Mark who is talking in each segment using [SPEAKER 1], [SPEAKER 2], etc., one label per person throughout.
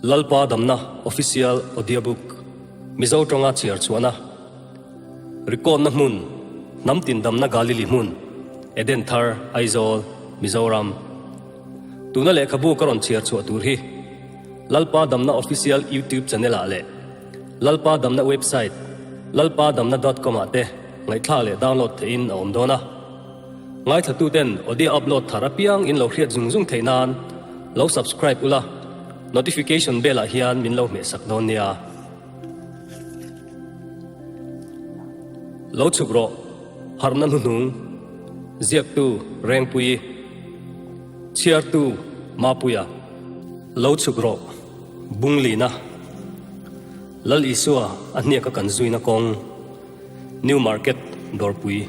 [SPEAKER 1] Lalpa Damna Official Audiobook Mizo tawnga chhiar chhuahna Record-na hmun Hnam tin damna Galili hmun Eden Thar Aizawl Mizoram Tuna lehkhabu ka rawn chhiar chhuah tur hi Lalpa Damna Official YouTube channel ah leh Lalpa Damna website lalpadamna dot com ah te ngaihthlak leh download theihin a awm dawn a. Ngaithlatuten audio upload thar apiang in lo hriat zung zung theih nan lo subscribe ula, notification bell ah hian min lo hmeh sak dawn nia. Lo chhuk rawh, harhna hnuhnung, ziaktu Rengpuii, chhiartu Mapuia. Lo chhuk rawh, Bunglina, Lal Isua a hniaka kan zuina kawng. New Market, Dawrpui,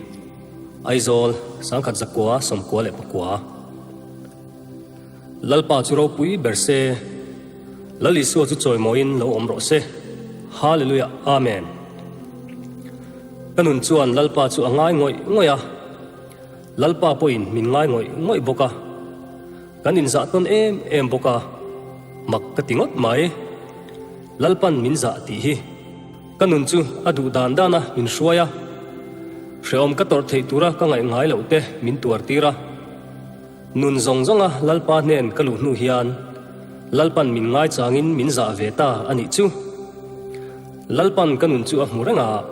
[SPEAKER 1] Aizawl, Sangkhat Zakua, 94 leh pakua. Lalpa chu ropui ber se, Lal Isua chu chawimawiin lo awm rawh se. Hallelujah Amen. Ka nun chuan Lalpa chu a ngai ngawih ngawih a, Lalpa pawhin min ngai ngawih ngawih bawk a, kan inzah tawn em em bawk a, mak ka ti ngawt mai. Lalpan min zah tih hi. Ka nun chu a duh dan dan a min hruai a, hrehawm ka tawrh theih tura ka ngaih ngai loh te min tuar tir a. Nun zawng zawng a Lalpa hnen ka luh hnu hian Lalpan min ngaichangin min zah ve ta a nih chu. Lalpan ka nun chu a hmu reng a,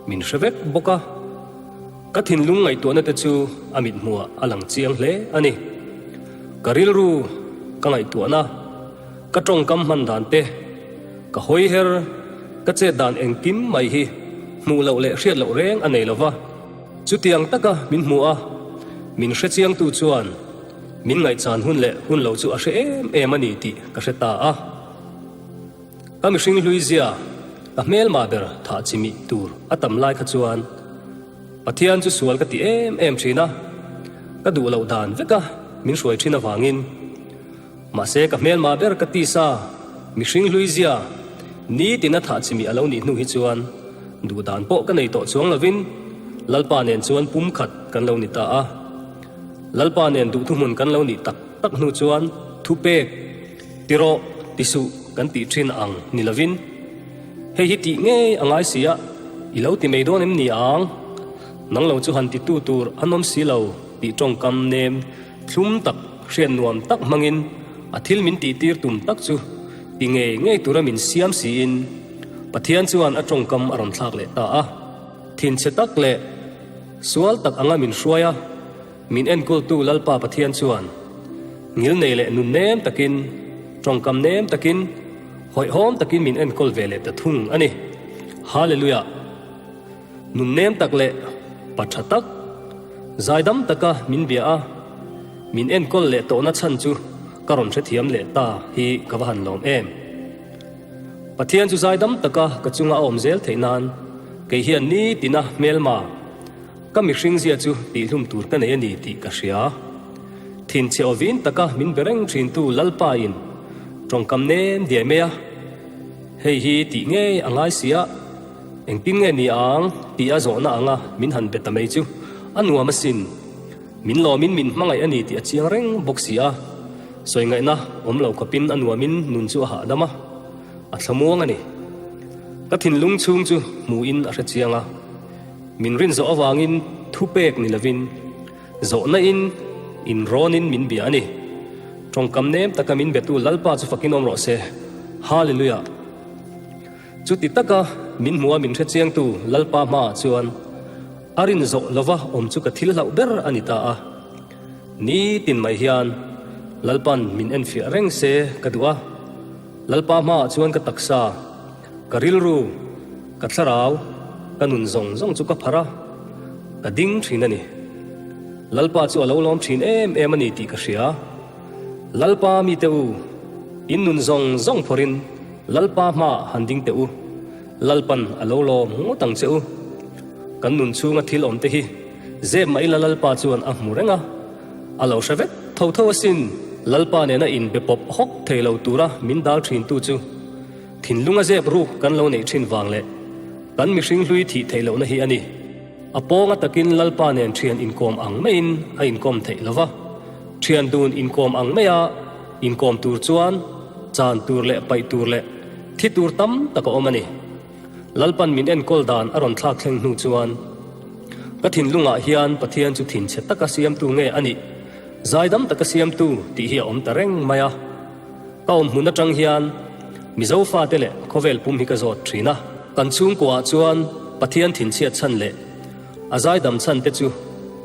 [SPEAKER 1] min hre vek bawk a. Ka thinlung ngaihtuahna te chu a mithmuhah a lang chiang hle a ni. Ka rilru ka ngaihtuahna. Ka tawngkam hman dan te, ka hawi her, ka chet dan engkim mai hi hmuh loh leh hriat loh reng a nei lo va. Chutiang taka min hmu a, min hre chiangtu chuan min ngaihchan hun leh hun lo chu a hre em em a ni tih ka hre ta a. Ka mihring hlui zia, ka hmelma ber thah chimih tur a tam lai kha chuan Pathian chu sual ka ti em em thin a, ka duh loh dan veka min hruai thin avangin, Mahse ka hmelma ber ka tisa, mihring hlui zia, nitin a thah chimih a lo nih hnu hi chuan duhdan pawh ka nei tawh chuang lovin Lalpa nen chuan pum khat kan lo ni ta a. Lalpa nen duhthuhmun kan lo nih tak tak hnu chuan thupek, ti rawh, ti suh kan tih thin ang ni lovin hei hi tih ngei a ngai si a, i lo ti mai dawn em ni ang? Nang lo chu han titu tur an awm si lo tih tawngkam nem Thlum tak, hriat nuam tak hmangin a thil min tihtir tum tak chu ti ngei ngei tura min siam siin Pathian chuan a tawngkam a rawn thlak leh ta a. Thinchhe tak leh sual tak anga min hruai a, min enkawltu Lalpa Pathian chuan ngilnei leh nun nem takin, tawngkam nem takin, hawihhawm takin min enkawl ve leh ta thung a ni. Hallelujah! Nun nem tak leh pa tha tak, zaidam taka min bia a, min enkawl leh tawhna chhan chu ka rawn hrethiam leh ta hi ka va han lawm em. Pathian chu zaidam taka ka chunga a awm zel theih nan kei hian nitina hmelma ka mihring zia chu tihhlum tur ka nei a ni tih ka hria. Thinchhe awvin taka min be reng thintu Lalpa in tawngkam nem diai mai a, hei hi tih ngei a ngai si a. Engtin nge ni ang tih a zawhna anga min han be ta mai chu a nuam asin. Min lawmin min hmangaih a ni tih a chiang reng bawk si a. Sawi ngaihna awm lo khawpin a nuamin nun chu a hahdam a, a thlamuang a ni. Ka thinlung chhung chu hmuhin a hre chiang a, min rin zawh avangin thupek ni lovin zawhna in inrawnin min bia a ni. Tawngkam nem taka min betu Lalpa chu fakin awm rawh se. Hallelujah! Chuti taka min hmua min hre chiangtu Lalpa hmaah chuan a rin zawh lova awm chu ka thil hlauh ber a ni ta a. Nitin mai hian Lalpa'n min enfiah reng se ka duh a. Lalpa hmaah chuan ka taksa, ka rilru, ka thlarau, ka nun zawng zawng chu ka pharh a, ka ding thin a ni. Lalpa chu a lo lawm thin em em a ni tih ka hria. Lalpa mite u, in nun zawng zawng phawrhin Lalpa hmaah han ding teh u, Lalpan a lo lawm ngawt ang che u. Kan nun chhunga thil awm te hi zep mah ila Lalpa chuan a hmu reng a, a lo hre vek tho tho asin. Lalpa nena inbe pawp hawk thei lo tura min dal thintu chu thinlunga zep ruk kan lo neih thin vang leh kan mihring hlui thih theih lohna hi a ni. A pawnga takin Lalpa nen thian inkawm ang maiin a inkawm theih lo va, thian dun inkawm ang maia inkawm tur chuan. Chan tur leh paih tur leh thi tur tam tak a awm a ni. Lalpan min enkawl dan a rawn thlak thleng hnu chuan ka thinlungah hian Pathian chu thinchhe taka siamtu nge a nih, zaidam taka siamtu tih hi a awm ta reng mai a. Ka awm hmun atang hian Mizo fate leh khawvel pum hi ka zawt thin a. Kan chhungkuaah chuan Pathian thinchhiat chhan leh a zaidam chhan te chu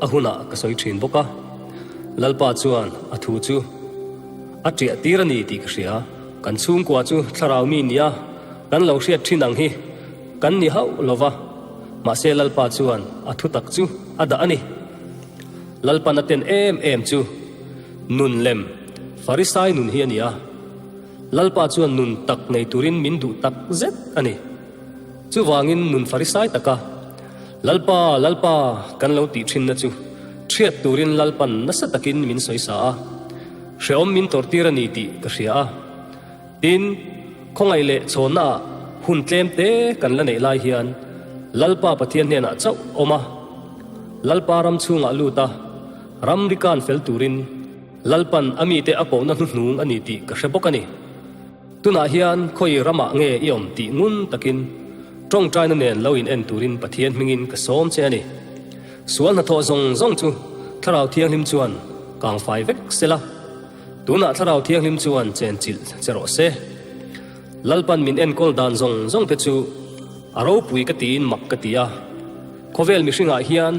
[SPEAKER 1] a hunah ka sawi thin bawk a. Lalpa chuan a thu chu a ṭiah tir a ni tih ka hria. Kan chhungkua chu thlarau mi nia kan lo hriat ṭhin ang hi kan ni hauh lo va, mahse Lalpa chuan a thu tak chu a dah a ni. Lalpan a ten em em chu nun lem Farisai nun hi a ni a. Lalpa chuan nun tak nei turin min duh tak zet a ni. Chuvangin nun Farisai taka Lalpa, Lalpa kan lo tih ṭhinna chu ṭhiat turin Lalpan nasa takin min sawisa a. Hrehawm min tawrhtir a ni tih ka hria a. Tin, khawngaih leh chhawnnaah hun tlem te kan la neih lai hian Lalpa Pathian hnenah chauh awm a, Lalpa ram chhungah lut a, ramri kan fel turin Lalpan a mite a kohna hnuhnung a ni tih ka hre bawk a ni. Tunah hian khawi ramah nge i awm tih ngun takin tawngtaina nen lo in en turin Pathian hmingin ka sawm che a ni. Sual hnathawh zawng zawng chu Thlarau Thianghlim chuan kangfai vek sela, tunah Thlarau Thianghlim chuan chenchilh che rawh se. Lalpan min enkawl dan zawng zawng te chu a ropui ka tiin mak ka ti a, khawvel mihringah hian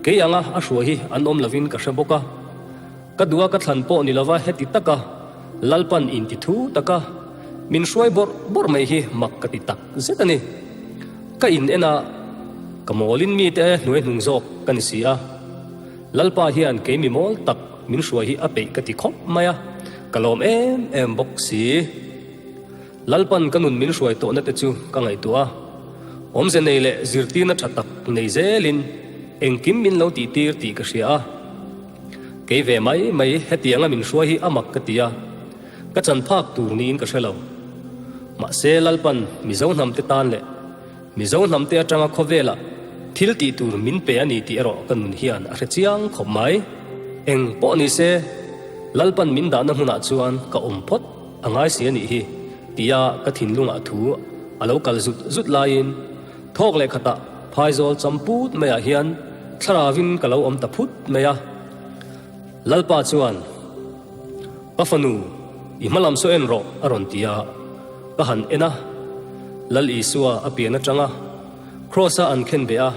[SPEAKER 1] kei anga a hruai hi an awm lovin ka hre bawk a. Ka duha ka thlan pawh ni lova heti taka Lalpan inti thu taka min hruai bawrh bawrh mai hi mak ka ti tak zet a ni. Ka in en a, ka mawlin mite hnuai hnung zawk ka ni si a. Lalpa hian kei mi mawl tak min hruai hi a peih ka ti khawp mai a, ka lawm em em bawk si. Lalpan ka nun min hruai tawhna te chu ka ngaihtuah a, awmze nei leh zirtirna tha tak nei zelin engkim min lo tihtir tih ka hria a. Kei ve mai mai hetianga min hruai hi a mak ka ti a, ka chan phak tur niin ka hre lo. Mahse Lalpan Mizo hnamte tan leh Mizo hnamte atanga khawvela thil tih tur min pe a ni tih erawh ka nun hian a hre chiang khawp mai. Eng pawh ni se, Lalpan min dahna hmunah chuan ka awm phawt a ngai si a nih hi tia ka thinlungah thu a lo kal zut zut laiin Thawk leh khatah phaizawl cham put maiah hian thlaravin ka lo awm ta phut mai a. Lalpa chuan, Ka fanu, i hma lam saw en rawh a rawn ti a, ka han en a. Lal Isua a pian atanga Kraws-a an khen beh a,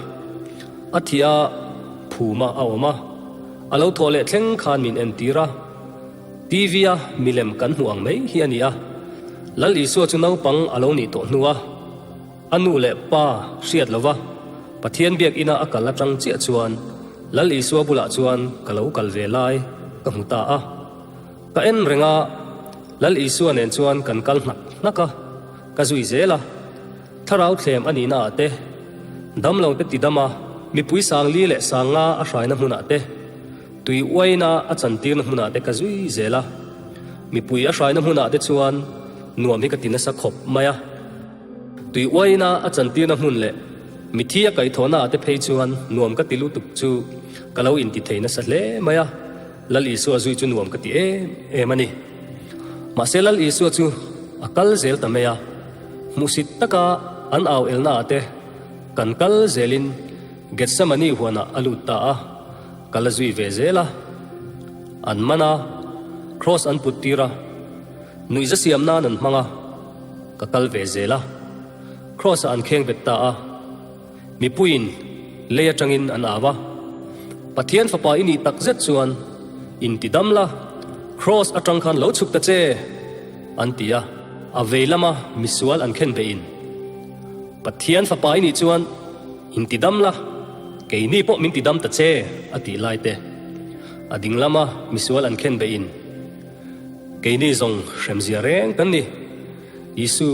[SPEAKER 1] a thih a, phuma a awm a, a lo thawh leh thleng khan min entir a. TV-a milem kan hmuh ang mai hi a ni a. Lal Isua chu naupang a lo nih tawh hnu a. A nu leh pa hriat lova Pathian biakina a kal atang chiah chuan Lal Isua bulah chuan ka lo kal ve lai ka hmu ta a. Ka en reng a, Lal Isua nen chuan kan kal hnak hnak a, ka zui zel a. Thlarau thlem a nihna ah te, damlo te tidam a, mipui sangli leh sanga a hraina hmunah te, tui uaina a chantirna hmunah te ka zui zel a. Mipui a hraina hmunah te chuan nuam hi ka ti nasa khawp mai a. Tui uaina a chantirna hmun leh mithi a kaihthawhna ah te phei chuan nuam ka ti lutuk chu ka lo inti thei nasa hle mai a, Lal Isua zui chu nuam ka ti em em a ni. Mahse Lal Isua chu a kal zel ta mai a, hmuhsit taka an au elna ah te kan kal zelin Gethsemane huanah a lut ta a, ka la zui ve zel a. An man a, Kraws an put tir a, nuihza siam nan an hmang a. Ka kal ve zel a, Kraws-ah an kheng bet ta a, mipuiin lei atangin an au a, Pathian fapa i nih tak zet chuan inti dam la, Kraws atang khan lo chhuk ta che, an ti a, a vei lama misual an khen beihin, Pathian fapa i nih chuan inti dam la, keini pawh min ti dam ta che, a tih lai te, a ding lama misual an khen beihin, Keini zawng hremzia reng kan ni. Isu,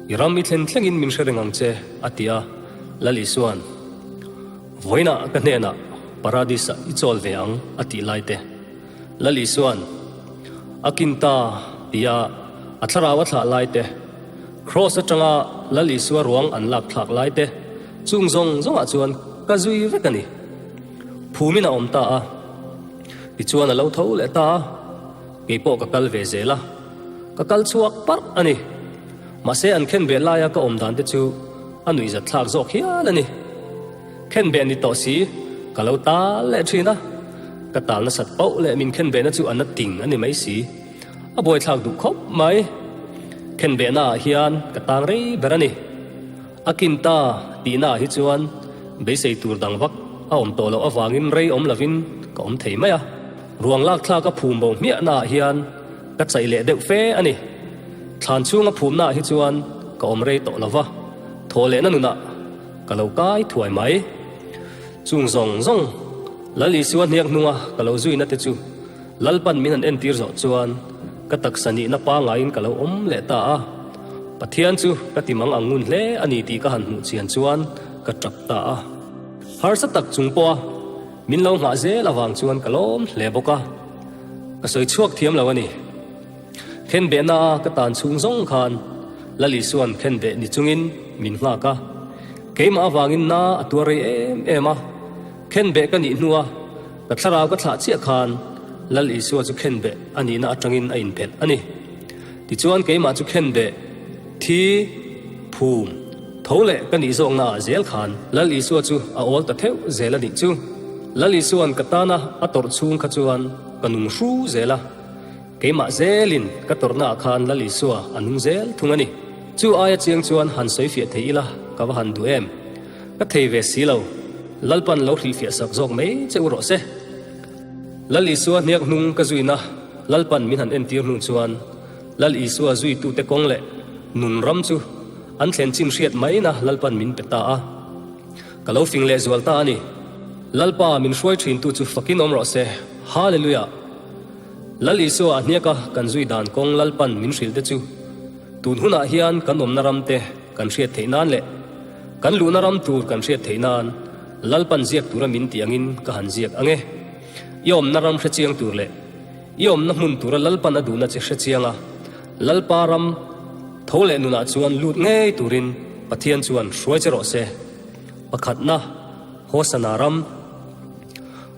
[SPEAKER 1] i ram i thlen thlengin min hre reng ang che, a ti a. Lal Isua'n, Vawiinah ka hnenah Paradis-ah i chawl ve ang, a tih lai te. Lal Isua'n, A kin ta, tia a thlarau a thlah lai te, Kraws atanga Lal Isua ruang an lak thlak lai te, chung zawng zawngah chuan ka zui vek a ni. Phumin a awm ta a. Tichuan a lo tho leh ta a, kei pawh ka kal ve zel a. Ka kal chhuak parh a ni. Mahse an khenbeh laia ka awm dan te chu a nuihzat thlak zawk hial a ni. Khenbeh ni tawh si, ka lo tal leh thin a. Ka tal nasat pauh leh min khenbehna chu a na ting a ni mai si. A buaithlak duh khawp mai. Khenbehna ah hian ka tang rei ber a ni. A kin ta tihna ah hi chuan beisei tur dang vak a awm tawh loh avangin rei awm lovin ka awm thei mai a. Ruang lak thlak a phum bo hmiahna ah hian ka chaih leh deuh fe a ni. Thlan chhunga phumna ah hi chuan ka awm rei tawh lo va, thaw lehna nunah ka lo kai thuai mai. Chung zawng zawng Lal Isua hniak hnunga ka lo zuina te chu Lalpan min han entir zawh chuan ka taksa nihna pangaiin ka lo awm leh ta a. Pathian chu ka ti mang ang ngun hle a ni tih ka han hmuh chian chuan ka tap ta a. Harsa tak chung pawha min lo nghah zel avang chuan ka lawm hle bawk a. Ka sawi chhuak thiam lo a ni. Khenbehna a ka tan chhung zawng khan Lal Isua'n khenbeh ni chungin min nghak a. Keimah avangin na a tuar rei em em a. Khenbeh ka nih hnua ka thlarau ka thlah chiah khan Lal Isua chu khenbeh a nihna atangin a inphelh a ni. Tichuan keimah chu khenbeh, thi, phum, tho leh ka nih zawkna ah zel khan Lal Isua chu a awl ta theuh zel a nih chu. Lal Isua'n ka tana a tawrh chhung kha chuan ka nung hru zel a. Keimah zelin ka tawrhna ah khan Lal Isua a nung zel thung a ni. Chu aia chiang chuan han sawi fiah thei ila ka va han duh em? Ka thei ve si lo. Lalpan lo hrilhfiah sak zawk mai che u rawh se. Lal Isua hniak hnung ka zuina Lalpan min han entir hnu chuan Lal Isua zuitute kawng leh nun ram chu an thlen chin hriat maina Lalpan min pe ta a. Ka lo fing leh zual ta a ni. Lalpa min hruai thintu chu fakin awm rawh se. Hallelujah! Lal Isua a hniaka kan zui dan kawng Lalpan min hrilh te chu tun hunah hian kan awmna ram te kan hriat theih nan leh kan luhna ram tur kan hriat theih nan Lalpan ziak tura min tih angin ka han ziak ang e. I awmna ram hrechiang tur leh i awmna hmun tura Lalpan a duhna che hrechiang a, Lalpa ram tho leh nunah chuan lut ngei turin Pathian chuan hruai che rawh se. Pakhatna, Hosana ram.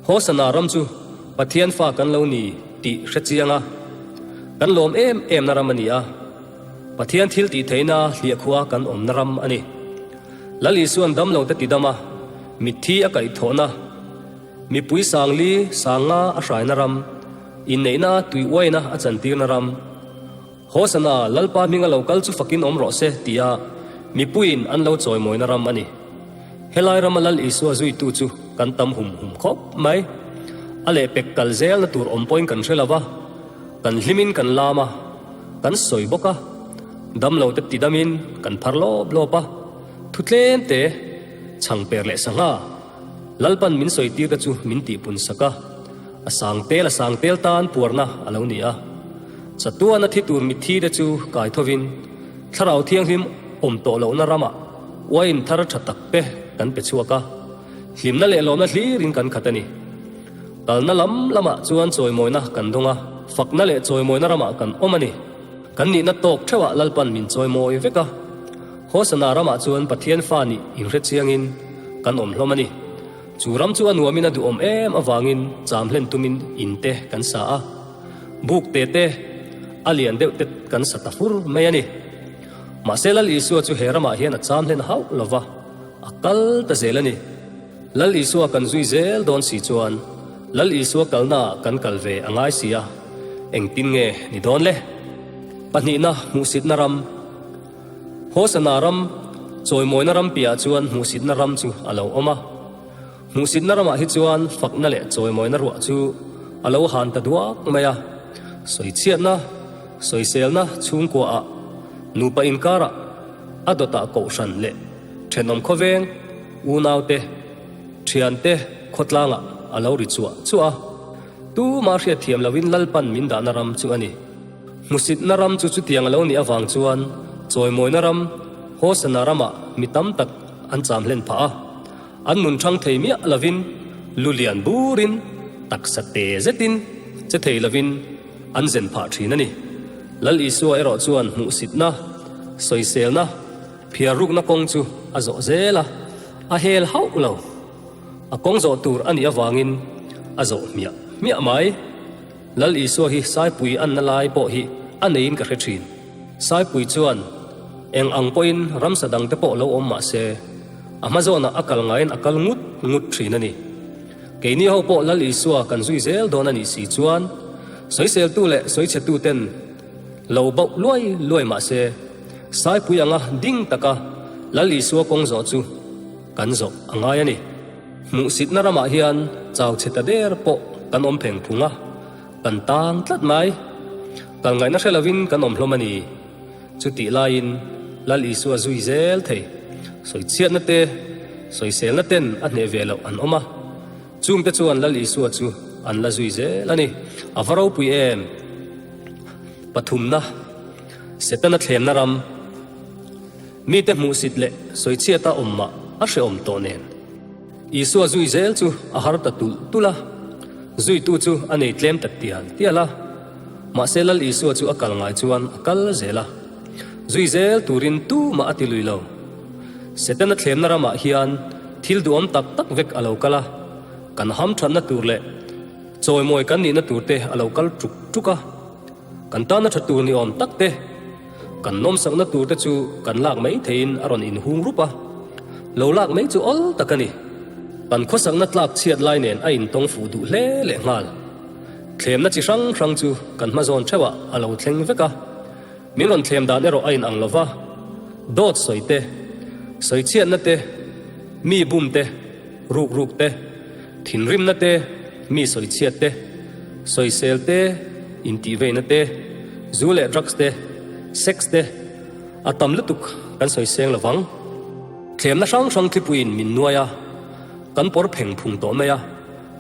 [SPEAKER 1] Hosana ram chu Pathian fa kan lo ni tih hrechiang a, kan lawm em emna ram a ni a. Pathian thil tih theihna hliahkhua kan awmna ram a ni. Lal Isua'n damlo te tidam a, mitthi a kaihthawhna, mipui sangli sanga a hraina ram, inneihna tui uaina a chantirna ram, Hosana, Lalpa hminga lo kal chu fakin awm rawh se tia mipuiin an lo chawimawina ram a ni. Helai rama Lal Isua zuitu chu kan tam hum hum khawp mai. A lehpek kal zelna tur awm pawhin kan hre lo va, kan hlimin kan lam a, kan sawi bawk a, damlo te tidamin kan phar lawp lawp a, thu tlem te chhang per leh sangha Lalpan min sawi tir te chu min tihpun sak a, a sang tel a sang tel tan puarna a lo ni a. Chatuana thi tur mitthi te chu kai thovin Thlarau Thianghlim awm tawh lohna ramah uain thar tha tak te kan pe chhuak a, hlimna leh lawmna hlirin kan khat a ni. Kalna lam lamah chuan chawimawina kan dawng a, fakna leh chawimawina ramah kan awm a ni. Kan nihna tawk theuhah Lalpan min chawimawi vek a, Hosana ramah chuan Pathian fa nih inhre chiangin kan awm hlawm a ni. Chu ram chu a nuamin a duhawm em avangin cham hlen tumin in te kan sa a, buk te te a lian deuh te kan sa ta fur mai a ni. Mahse Lal Isua chu he ramah hian a cham hlen hauh lo va, a kal ta zel a ni. Lal Isua kan zui zel dawn si chuan Lal Isua kalnaah kan kal ve a ngai si a, engtin nge ni dawn le? Pahnihna, hmuhsitna ram. Hosana ram, chawimawina ram piahah chuan hmuhsitna ram chu a lo awm a. Hmuhsitna ramah hi chuan fakna leh chawimawina ruah chu a lo han ta duak mai a. Sawichhiatna, sawiselna chhungkuaah, nupa inkarah, a dawtah kohhran leh thenawm khawveng, Unaute, thiante khawtlangah a lo ri chuah chuah a, tumah hriatthiam loin Lalpan min dahna ram chu a ni. Hmusitna ram chu chutiang a lo nih avang chuan chawimawina ram, Hosana ramah mi tam tak an cham hlen phah a, an nun thang thei miah lovin, lu lian burin, taksa te zetin, che thei lovin an zen phah thin a ni. Lal Isua erawh chuan hmuhsitna, sawiselna, Phiar rukna kawng chu a zawh zel a, a hel hauh lo. A kawng zawh tur a nih avangin a zawh hmiah hmiah mai. Lal Isua hi Saipui anna lai pawh hi. a neiin ka hre thin. Saipui chuan eng ang pawhin ramsa dangte pawh lo awm mah se, a hma zawnah a kal ngaiin a kal ngut ngut thin a ni. Keini ho pawh Lal Isua kan zui zel dawn a nih si chuan sawiseltu leh sawichhetuten lo bauh luai luai mah se, Saipui anga ding taka Lal Isua kawng zawh chu kan zawh a ngai a ni. Hmuhsitna ramah hian chau chhe ta der pawh kan awm pheng phung a, kan tang tlat mai. Kal ngaihna hre lovin kan awm hlawm a ni. Chutih laiin Lal Isua zui zel thei. Sawichhiatna te, sawiselna ten a hneh ve loh an awm a. Chungte chuan Lal Isua chu an la zui zel a ni. A va ropui em! Pathumna, Setana thlemna ram. Mite hmuhsit leh sawichhiata awm mah a hrehawm tawh nen. Isua zui zel chu a har ta tulh tulh a, zuitu chu a nei tlem ta tial tial a. Mahse Lal Isua chu a kal ngai chuan a kal zel a, zui zel turin tumah a ti lui lo. Setana thlemna ramah hian thil duhawm tak tak vek a lo kal a, kan hamthatna tur leh chawimawi kan nihna turte a lo kal tuk tuk a, kan tana tha tur ni awm takte, Kan nawmsakna tur te chu kan lak mai theiin a rawn inhung rup a, lo lak mai chu awl tak a ni. Kan khawsakna tlak chhiat lai nen a intawng fuh duh hle leh nghal. Thlemna chi hrang hrang chu kan hma zawn theuhah a lo thleng vek a, min rawn thlem dan erawh a inang lo va, dawt sawi te, sawi chhiatna te, mi bum te, ruk ruk te, thinrimna te, mi sawi chhiat te, sawisel te, intihveina te, zu leh drugs te, sex te, a tam lutuk kan sawi seng lo vang. Thlemna hrang hrang thlipuiin min nuai a, kan pawr pheng phung tawh mai a,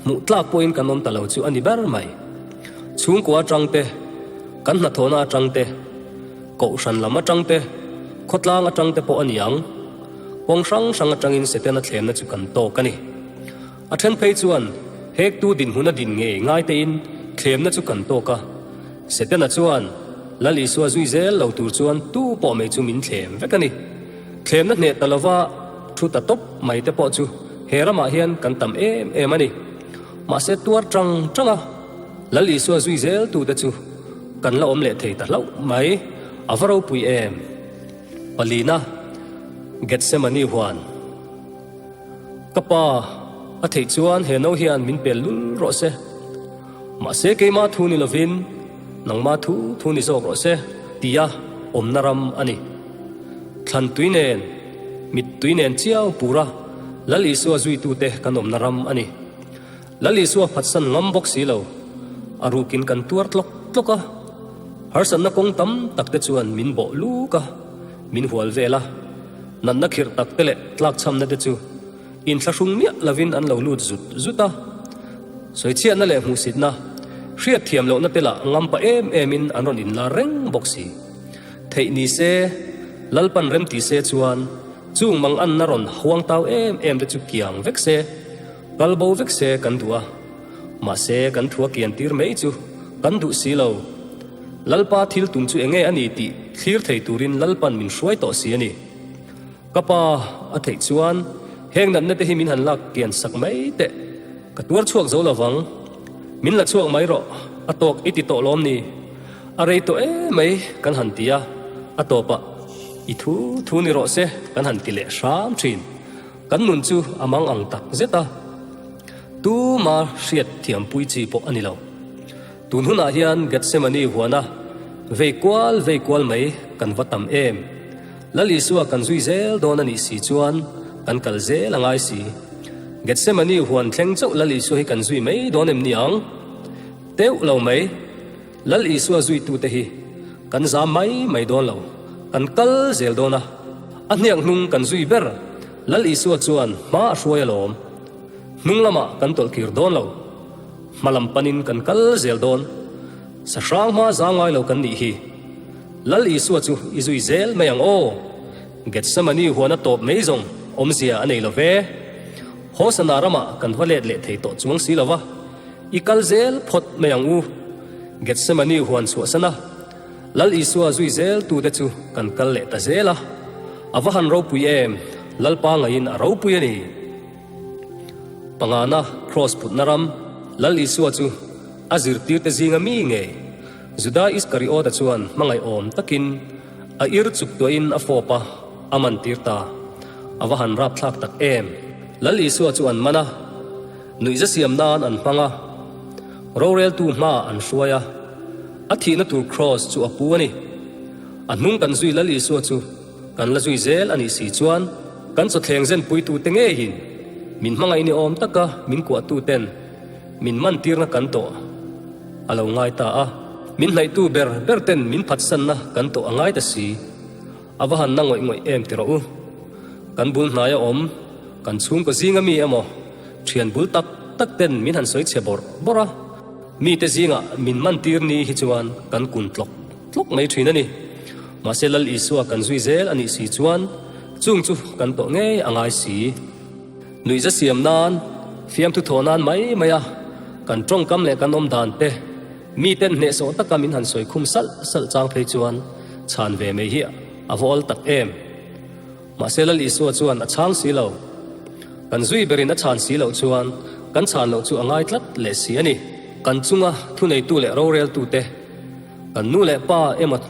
[SPEAKER 1] hmuh tlak pawhin kan awm ta lo chu a ni ber mai. Chhungkua atang te, kan hnathawhna atang te, kohhran lam atang te, khawtlang atang te pawh a ni ang. Kawng hrang hrang atangin Setana thlemna chu kan tawk a ni. A then phei chuan hektu dinhmun a din ngei ngai tein thlemna chu kan tawk a. Setana chuan Lal Isua zui zel lo tur chuan tu pawh mai chu min thlem vek a ni. Thlemna hneh ta lova thu ta tawp mai te pawh chu he ramah hian kan tam em em a ni. Mahse tuar tang tang a Lal Isua zui zel tute chu kan la awm leh thei ta hlauh mai. A va ropui em! Palina, Gethsemane huan. Ka pa, a theih chuan he no hian min pel lul rawh se. Mahse keima thu ni lovin nangma thu thu ni zawk rawh se tia awmna ram a ni. Thlan tui nen, mit tui nen chiau pura Lal Isua zuitute kan awmna ram a ni. Lal Isua phatsan ngam bawk si lo, a rukin kan tuar tlawk tlawk a, harsatna kawng tam tak te chuan min bawh luk a, min hual vel a, natna khirh tak te leh tlakchhamna te chu inthlahrung miah lovin an lo lut zut zut a. Sawichhiatna leh hmuhsitna, hriatthiam lohna te lah ngampa em emin an rawn inlar reng bawk si. Theih ni se, Lalpan rem ti se chuan chung manganna rawn huangtau em em te chu kiang vek se, Kal bo vek se kan duh a, mahse kan thua kian tir mai chu kan duh si lo. Lalpa thil tum chu enge a ni tih thlir thei turin Lalpan min hruai tawh si a ni. Ka pa a theih chuan heng natna te hi min han lak kian sak mai teh, ka tuar chhuak zo lovang. Min la chhuak mai rawh, a tawk i ti tawh lawm ni? A rei tawh em mai kan han ti a, a tawpah i thu thu ni rawh se kan han ti leh hram thin. Kan nun chu a mang ang tak zet a, tuma hriat thiampui chi pawh a ni lo. Tun hunah hian Gethsemane huana vei kual vei kual mai kan va tam em? Lal Isua kan zui zel dawn a nih si chuan kan kal zel a ngai si. Gethsemane huan thleng chauh Lal Isua hi kan zui mai dawn em ni ang? Teuh lo mai. Lal Isua zuitute hi kan zam mai mai dawn lo, kan kal zel dawn a, a hniak hnung kan zui ber. Lal Isua chuan hma a hruai alawm. Hnung lamah kan tawlh kir dawn lo, hma lam panin kan kal zel dawn. Sahrang hma zang ngai lo kan nih hi. Lal Isua chu i zui zel mai ang aw. Gethsemane huana tawp mai zawng awmzia a nei lo ve. Hosana ramah kan va let leh thei tawh chuang si lo va. I kal zel phawt mai ang u. Gethsemane huan chhuahsan a, Lal Isua zui zel tute chu kan kal leh ta zel a. A va han ropui em! Lalpa ngaiin a ropui a ni. Pangana Kraws putna ram, Lal Isua chu a zirtirte zinga mi ngei? Juda Iskariota chuan hmangaihawm takin a ir chuk tuahin a fawp a, a mantir ta. A va han rapthlak tak em! Lal Isua chu an man a, nuihza siam nan an hmang a, roreltu hmaah an hruai a, a thihna tur kraws chu a pu a ni. A hnung kan zui Lal Isua chu kan la zui zel a nih si chuan kan chawthleng zenpuitute ngeiin min hmangaih ni awm taka min kuahtuten min mantirna kan tawh a lo ngai ta a, min hnaihtu ber ber ten min phatsanna kan tawh a ngai ta si. A va han na ngawih ngawih em ti rawh u. Kan bul hnaia awm, kan chhungkaw zinga mi emaw, thian bul tak tak ten min han sawi chhe bawrh bawrh a, mite zingah min mantir ni hi chuan kan kun tlawk tlawk mai thin a ni. Mahse Lal Isua kan zui zel a nih si chuan chung chu kan tawh ngei a ngai si. Nuihza siam nan, fiamthu thawh nan mai mai a, kan tawngkam leh kan awm dan te, Miten hnehsawh taka min han sawi khum salh salh chang phei chuan chhan ve mai hi a va awl tak em. Mahse Lal Isua chuan a chhang si lo. Kan zui berin a chhan si loh chuan kan chhan loh chu a ngai tlat leh si a ni. Kan chunga thuneitu leh roreltute, kan nu leh pa emaw,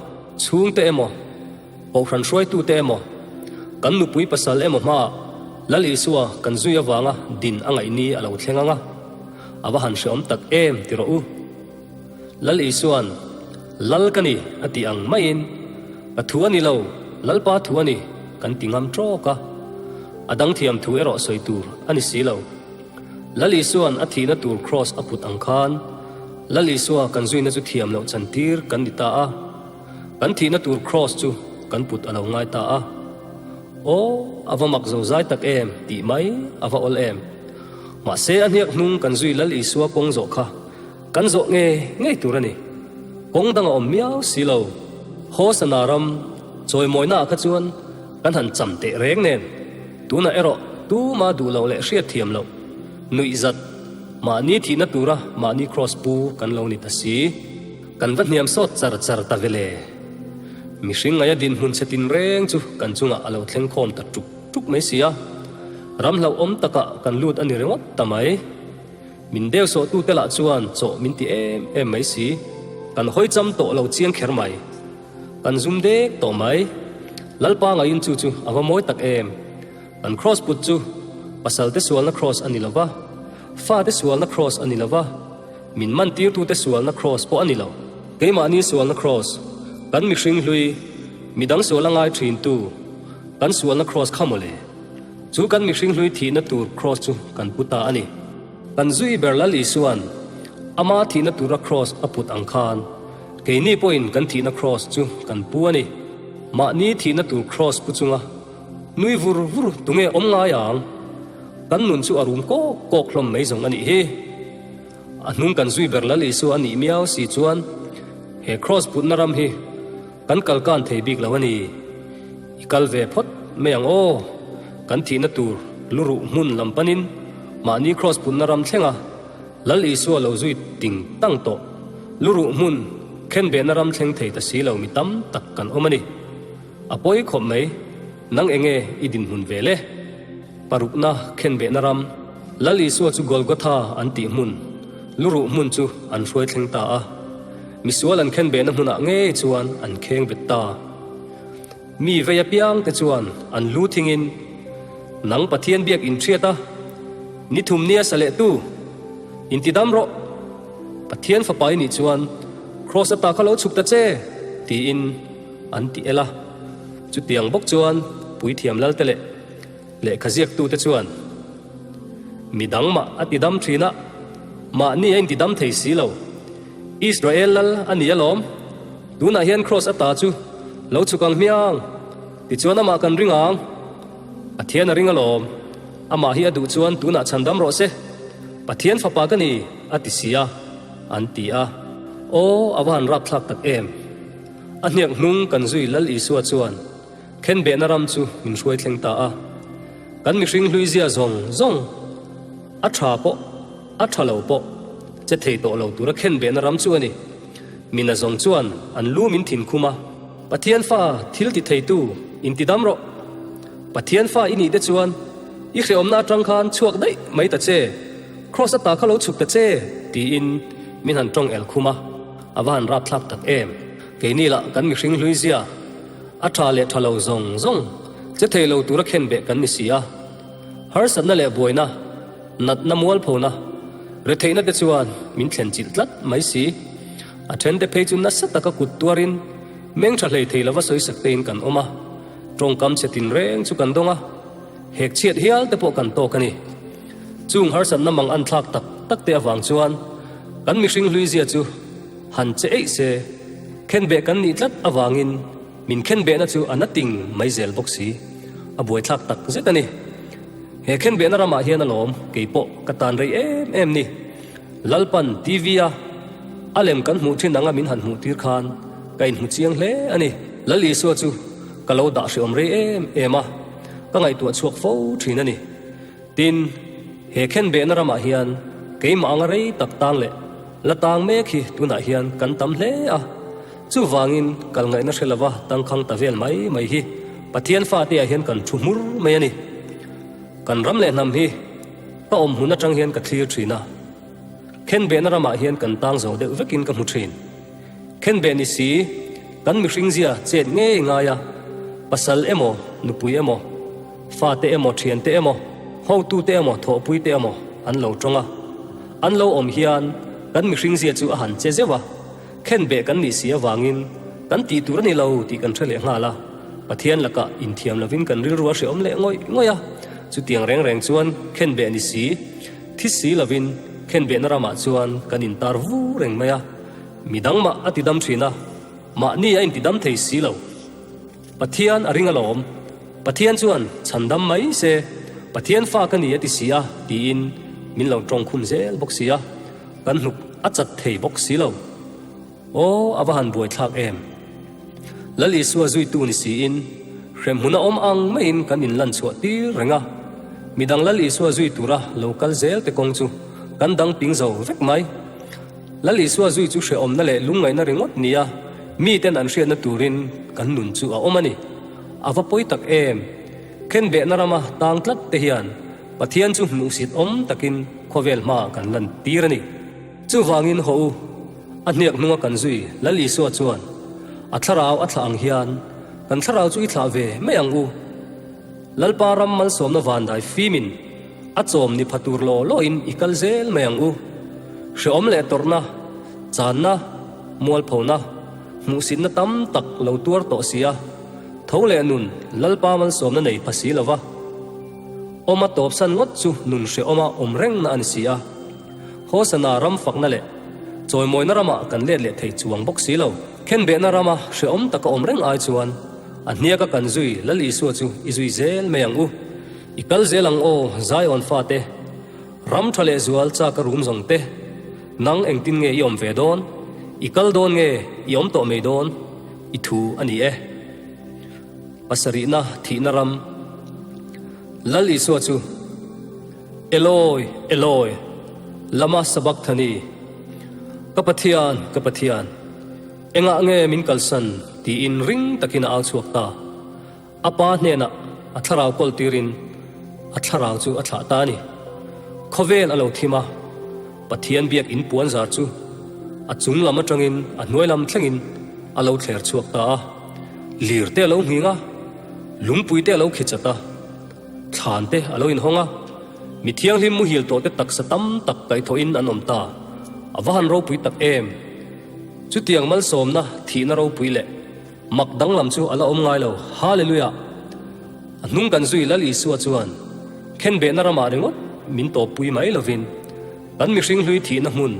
[SPEAKER 1] chhungte emaw, kohhran hruaitute emaw, kan nupui pasal emaw hmaah Lal Isua kan zui avanga din a ngaih ni a lo thleng ang a. A va han hreawm tak em ti rawh u. Lal Isua'n, Lal ka ni a tih ang maiin, Ka thu a ni lo, Lalpa thu a ni kan ti ngam tawk a. A dang thiam thu erawh sawi tur a ni si lo. Lal Isua'n a thihna tur kraws a put ang khan, Lal Isua kan zuina chu thiam loh chantir kan ni ta a. Kan thihna tur kraws chu kan put a lo ngai ta a. Aw, a va mak zozai tak em tih mai a va awl em. Mahse a hniak hnung kan zui Lal Isua kawng zawh kha kan zawh ngei ngei tur a ni. Kawng dang a awm miau si lo. Hosana ram chawimawina ah kha chuan kan han cham teh reng nen tunah erawh tuma duh loh leh hriat thiam loh nuih zat mahni thihna tura mahni kraws pu kan lo ni ta si. Kan va hniam sawt char char ta vele. Mihring ngaia dinhmun chhe tinreng chu kan chungah a lo thleng khawm ta tuk tuk mai si a. Ram hlauhawm takah kan lut a ni ringawt ta mai. Min deu sawhtute lah chuan chawh min ti em em mai si. Kan hawi cham tawh lo chiang kher mai. Kan zum dek tawh mai. Lalpa ngaiin chu chu a va mawi tak em. Kan kraws put chu pasalte sualna kraws a ni lo va, fate sualna kraws a ni lo va, min mantirtute sualna kraws pawh a ni lo. Keimahni sualna kraws, kan mihring hlui, midang sual a ngai thintu, kan sualna kraws kha mawle. Chu kan mihring hlui thihna tur kraws chu kan pu ta a ni. Kan zui ber Lal Isua'n ama thihna tura kraws a put ang khan keini pawhin kan thihna kraws chu kan pu a ni. Mahni thihna tur kraws pu chunga nui vur vur tunge awm ngai ang? Kan nun chu a rum kawk kawk hlawm mai zawng a nih hi. A hnung kan zui ber Lal Isua a nih miau si chuan he kraws putna ram hi Kan kal kan thei bik lo a ni. I kal ve phawt mai ang aw. Kan thihna tur luruh hmun lam panin mahni kraws punna ram thlenga Lal Isua lo zui ting tang tawh. Luruh hmun khenbehna ram thleng thei ta si lo mi tam tak kan awm a ni. A pawi khawp mai, nang enge i dinhmun ve le? Parukna khenbehna ram, Lal Isua chu Golgotha an tih hmun, luruh hmun chu an hruai thleng ta a. Misual an khenbehna hmunah ngei chuan an kheng bet ta. Mi vei apiangte chuan an lu thingin, Nang Pathian biak inhriat a, ni thum nia sa leh tu, intidam rawh. Pathian fapa i nih chuan Kraws ata kha lo chhuk ta che, tiin an ti el a. Chutiang bawk chuan puithiam lalte leh Lehkha ziaktute chuan, Mi dang mah a ti dam thin a, mahni a inti dam thei si lo. Israel lal a ni alawm. Tunah hian kraws ata chu lo chhuk ang hmiang, tichuan amah kan ring ang. Pathian a ring alawm. Amah hi a duh chuan tunah chhan dam rawh se. Pathian fapa ka ni, a ti si a, an ti a. Aw, a va han rapthlak tak em! A hniak hnung kan zui Lal Isua chuan, Khenbehna ram chu min hruai thleng ta a, kan mihring hlui zia zawng zawng a tha pawh a tha lo pawh che thei tawh lo tura khenbehna ram chu a ni. Mina zawng chuan an lu min thin khum a, Pathian fa thil ti theitu in ti dam rawh. Pathian fa i nih te chuan i hrehawmna atang khan chhuak daih mai ta che, Kraws ata kha lo chhuk ta che tiin min han tawng el khum a. A va han rapthlak tak em! Keini lah kan mihring hlui zia, a tha leh tha lo zawng zawng che thei lo tura khen beh kan ni si a. Harsatna leh buaina, natna mualphona, retheihna te chuan min thlen chilh tlat mai si. A thente phei chu nasa taka kut tuarin meng tha hlei thei lova sawisak tein kan awm a, tawngkam chhe tinreng chu kan dawng a, hek chhiat hial te pawh kan tawk a ni. Chung harsatna mang an thlak tak tak te avang chuan kan mihring hlui zia chu han che eih se, khenbeh kan nih tlat avangin min khenbehna chu a na ting mai zel bawk si. A buaithlak tak zet a ni. He khenbehna ramah hian alawm kei pawh ka tan rei em em ni. Lalpan TV a a lem kan hmuh thin anga min han hmuh tir khan ka inhmu chiang hle a ni. Lal Isua chu ka lo dah hreawm rei em em a, ka ngaihtuah chhuak fo thin a ni. Tin, he khenbehna ramah hian keimah anga rei tak tang leh la tang mek hi tunah hian kan tam hle a. Chuvangin kal ngaihna hre lova tangkhang ta vel mai mai hi Pathian fate ah hian kan thu hmur mai a ni. Kan ram leh hnam hi ka awm hmun atang hian ka thlir thin a, khenbehna ramah hian kan tang zo deuh vekin ka hmu thin. Khenbeh ni si, kan mihring zia chet ngei ngai a, pasal emaw, nupui emaw, fate emaw, thiante emaw, hotute emaw, thawhpuite emaw an lo tawng a, an lo awm hian kan mihring zia chu a han che zeuh a, Khenbeh kan nih si avangin kan tih tur a ni lo tih kan hre leh nghal a, Pathian lakah inthiam lovin kan rilru a hrehawm leh ngawih ngawih a. Chutiang reng reng chuan khenbeh ni si, thi si lovin khenbehna ramah chuan kan intar vu reng mai a, midang mah a tidam thin a, mahni a intidam thei si lo. Pathian a ring alawm, Pathian chuan chhandam mai se, Pathian fa ka ni a ti si a tiin min lo tawngkhum zel bawk si a. Kan hnuk a chat thei bawk si lo. Aw, a va han buaithlak em! Lal Isua zuitu ni siin, hremhmun a awm ang maiin kan inlan chhuah tir reng a. Midang Lal Isua zui tura lo kal zel te kawng chu kan dang ping zo vek mai. Lal Isua zui chu hrehawmna leh lungngaihna ringawt nia miten an hriatna turin kan nun chu a awm a ni. A va pawi tak em! Khenbehna rama tang tlat te hian Pathian chu hmuhsit awm takin khawvel hmaah kan lan tir a ni. Chuvangin haw u, a hniak hnunga kan zui Lal Isua chuan a thlarau a thlah ang hian kan thlarau chu i thlah ve mai ang u. Lalpa ram malsawmna vandai fimin a chawm ni pha tur law lawin i kal zel mai ang u. Hreawm leh tawrhna, channa, mualphona, hmuhsitna tam tak lo tuar tawh si a, tho leh nun Lalpa malsawmna nei pha si lova, Awma tawpsan ngawt chu nun hrehawma awm rengna a ni si a. Hosana ram fakna leh chawimawina ramah kan let leh thei chuang bawk si lo. Khenbehna rama hrehawm taka awm reng ai chuan a hniaka kan zui Lal Isua chu i zui zel mai ang u. I kal zel ang aw Zion fate, ram tha leh zual chak a rum zawng te, nang engtin nge i awm ve dawn? I kal dawn nge i awm tawh mai dawn? I thu a ni e. Pasarihna thihna ram Lal Isua chu Eloi, Eloi, lama sabachthani, Ka Pathian, ka Pathian, engah nge min kalsan? tiin ring takin a au chhuak ta. A Pa hnenah a thlarau kawl tirin a thlarau chu a thlah ta a ni. Khawvel a lo thim a, Pathian biak in puan zar chu a chung lam atangin a hnuai lam thlengin a lo thler chhuak ta a. Lir te a lo nghing a, lungpui te a lo khi chat a, thlan te a lo inhawng a, mi thianghlim muhil tawh te taksa tam tak kaihthawhin an awm ta. A va han ropui tak em! Chutiang malsawmna thihna ropui leh mak danglam chu a la awm ngai lo. Hallelujah! A hnung kan zui Lal Isua chuan khenbehna ramah ringawt min tawppui mai lovin kan mihring hlui thihna hmun,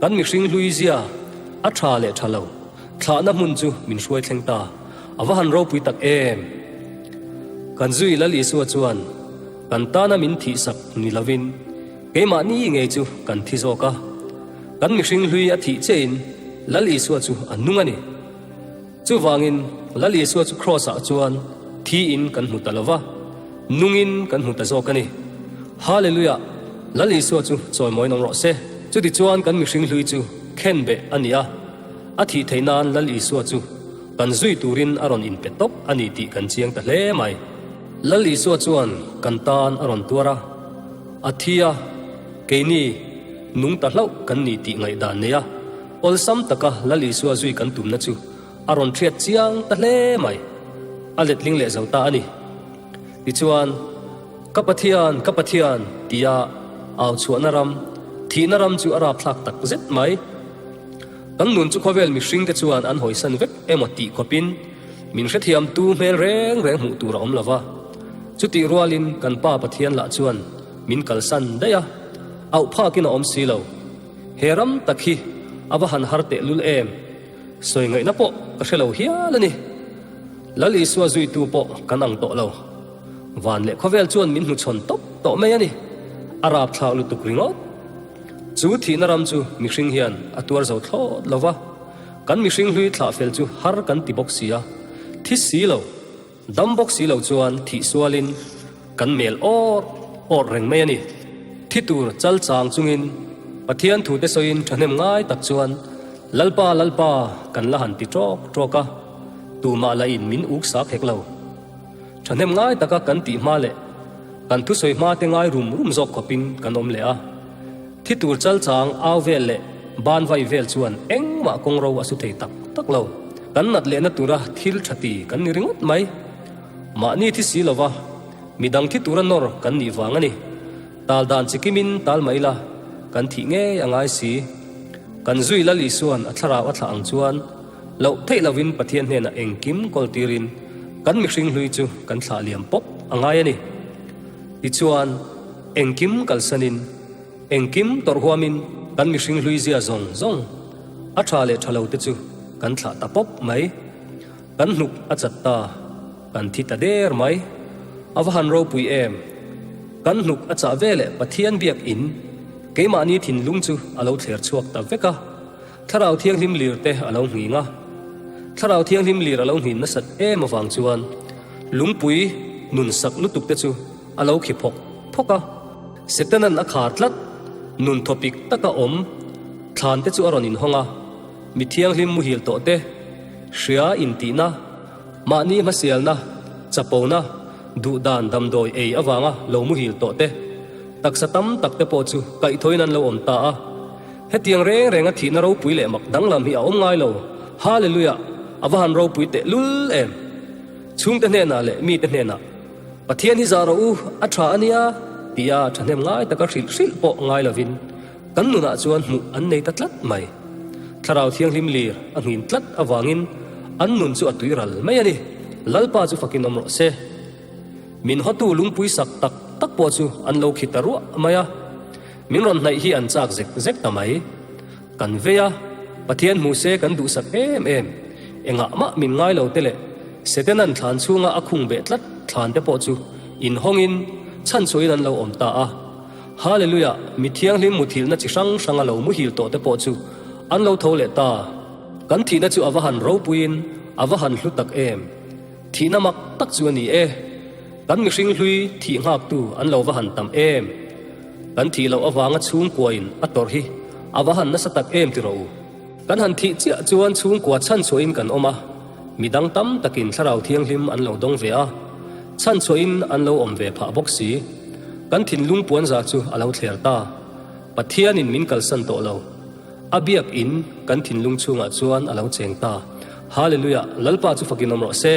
[SPEAKER 1] kan mihring hlui zia a tha leh tha lo, Thlahna hmun chu min hruai thleng ta, a va han ropui tak em! Kan zui Lal Isua chuan kan tana min thihsak ni lovin keimahni ngei chu kan thi zawk a. Kan mihring hlui a thih chiahin Lal Isua chu a nung a ni. Chuvangin Lal Isua chu Kraws-ah chuan thiin kan hmu ta lo va, nungin kan hmu ta zawk a ni. Hallelujah! Lal Isua chu chawimawiin awm rawh se. Chutichuan kan mihring hlui chu khenbeh a ni a. A thih theih nan Lal Isua chu kan zui turin a rawn inpe tawp a ni tih kan chiang ta hle mai. Lal Isua chuan kan tan a rawn tuar a, a thi a, keini nung ta hlauh kan ni tih ngaihdan nei a. Awlsam taka Lal Isua zui kan tumna chu a rawn hriat chiang ta hle mai. A letling leh zo ta a ni. Tichuan, Ka Pathian, ka Pathian, tia au chhuahna ram, thihna ram chu a rapthlak tak zet mai. Kan nun chu khawvel mihringte chuan an hawisan vek emaw tih khawpin min hrethiamtu hmel reng reng hmuh tur a awm lo va. Chutih rualin kan Pa Pathian lah chuan min kalsan daih a, auh phakin a awm si lo. He ram tak hi a va han har tehlul em? Sawi ngaihna pawh ka hre lo hial a ni. Lal Isua zuitu pawh kan ang tawh lo. Van leh khawvel chuan min hnuchhawn tawp tawh mai a ni. A rapthlak lutuk ringawt. Chu thihna ram chu mihring hian a tuar zo thlawt lo va, kan mihring hlui thlah fel chu har kan ti bawk si a, thi si lo. Dam bawk si lo chuan thih sualin kan mel awr awr reng mai a ni. Thi tur chal chang chungin Pathian thute sawiin thahnem ngai tak chuan Lalpa Lalpa kan la han ti tawk tawk a, tumah la in min uk sak hek lo. Thahnem ngai taka kan tih hma leh kan thusawi hma te ngai rum rum zawk khawpin kan awm leh a. Thi tur chal chang au vel leh ban vai vel chuan engmah kawng ro a su thei tak tak lo. Kan nat lehna tura thil tha ti kan ni ringawt mai. Mahni thi si lova midang thi tura nawr kan nih vang a ni. Tal dan chi kimin tal mai la, kan thih ngei a ngai si. Kan zui Lal Isuan a thlarau a thlah ang chuan loh theih lovin Pathian hnenah engkim kawl tirin kan mihring hlui chu kan thlah liam pawp a ngai a ni. Tichuan, engkim kalsanin, engkim tawrh huamin kan mihring hlui zia zawng zawng, a tha leh tha lo te chu kan thlah ta pawp mai. Kan hnuk a chat ta, kan thi ta der mai. A va han ropui em! Kan hnuk a chah ve leh Pathian biak in keimahni thinlung chu a lo thler chhuak ta vek a. Thlarau Thianghlim lir te a lo nghing a. Thlarau Thianghlim lir a lo nghin nasat em avang chuan lungpui nun sak lutuk te chu a lo khi phawk phawk a. Setanan a khar tlat, nun thawpik taka awm thlan te chu a rawn inhawng a, mi thianghlim muhil tawh te, hria intihna, mahni hmasialna, chapona, duhdan damdawi ei avanga lo muhil tawh te, taksa tam tak te pawh chu kaihthawin an lo awm ta a. Hetiang reng renga thihna ropui leh mak danglam hi a awm ngai lo. Hallelujah! A va han ropui teh lul em! Chhungte hnenah leh mite hnenah, Pathian hi zah rawh u, a tha a nia, tia thahnem ngai taka hrilh hrilh pawh ngai lovin kan nunah chuan hmuh an nei ta tlat mai. Thlarau Thianghlim lir a nghin tlat avangin an nun chu a tui ral mai a ni. Lalpa chu fakin awm rawh se. Min hawtu lungpui sak tak tak pawh chu an lo khi ta ruah mai a. Min rawn hnaih hi an chak zek zek ta mai. Kan vei a, Pathian hmu se kan duhsak em em. Engah mah min ngai lo te leh Setenan thlan chhunga a khung beh tlat thlan te pawh chu inhawngin chhanchhuahin an lo awm ta a. Hallelujah! Mi thianghlim muthilhna chi hrang hranga lo muhil tawh te pawh chu an lo tho leh ta. Kan thihna chu a va han ropuiin a va han hlu tak em! Thihna mak tak chu a ni e. Kan mihring hlui thih nghaktu an lo va han tam em! Kan thih loh avanga chhungkuain a tawrh hi a va han nasa tak em ti rawh u. Kan han thih chiah chuan chhungkua chhanchhuahin kan awm a, midang tam takin Thlarau Thianghlim an lo dawng ve a, chhanchhuahin an lo awm ve phah bawk si. Kan thinlung puanzar chu a lo thler ta. Pathianin min kalsan tawh lo. A biak in kan thinlung chhungah chuan a lo cheng ta. Hallelujah! Lalpa chu fakin awm rawh se.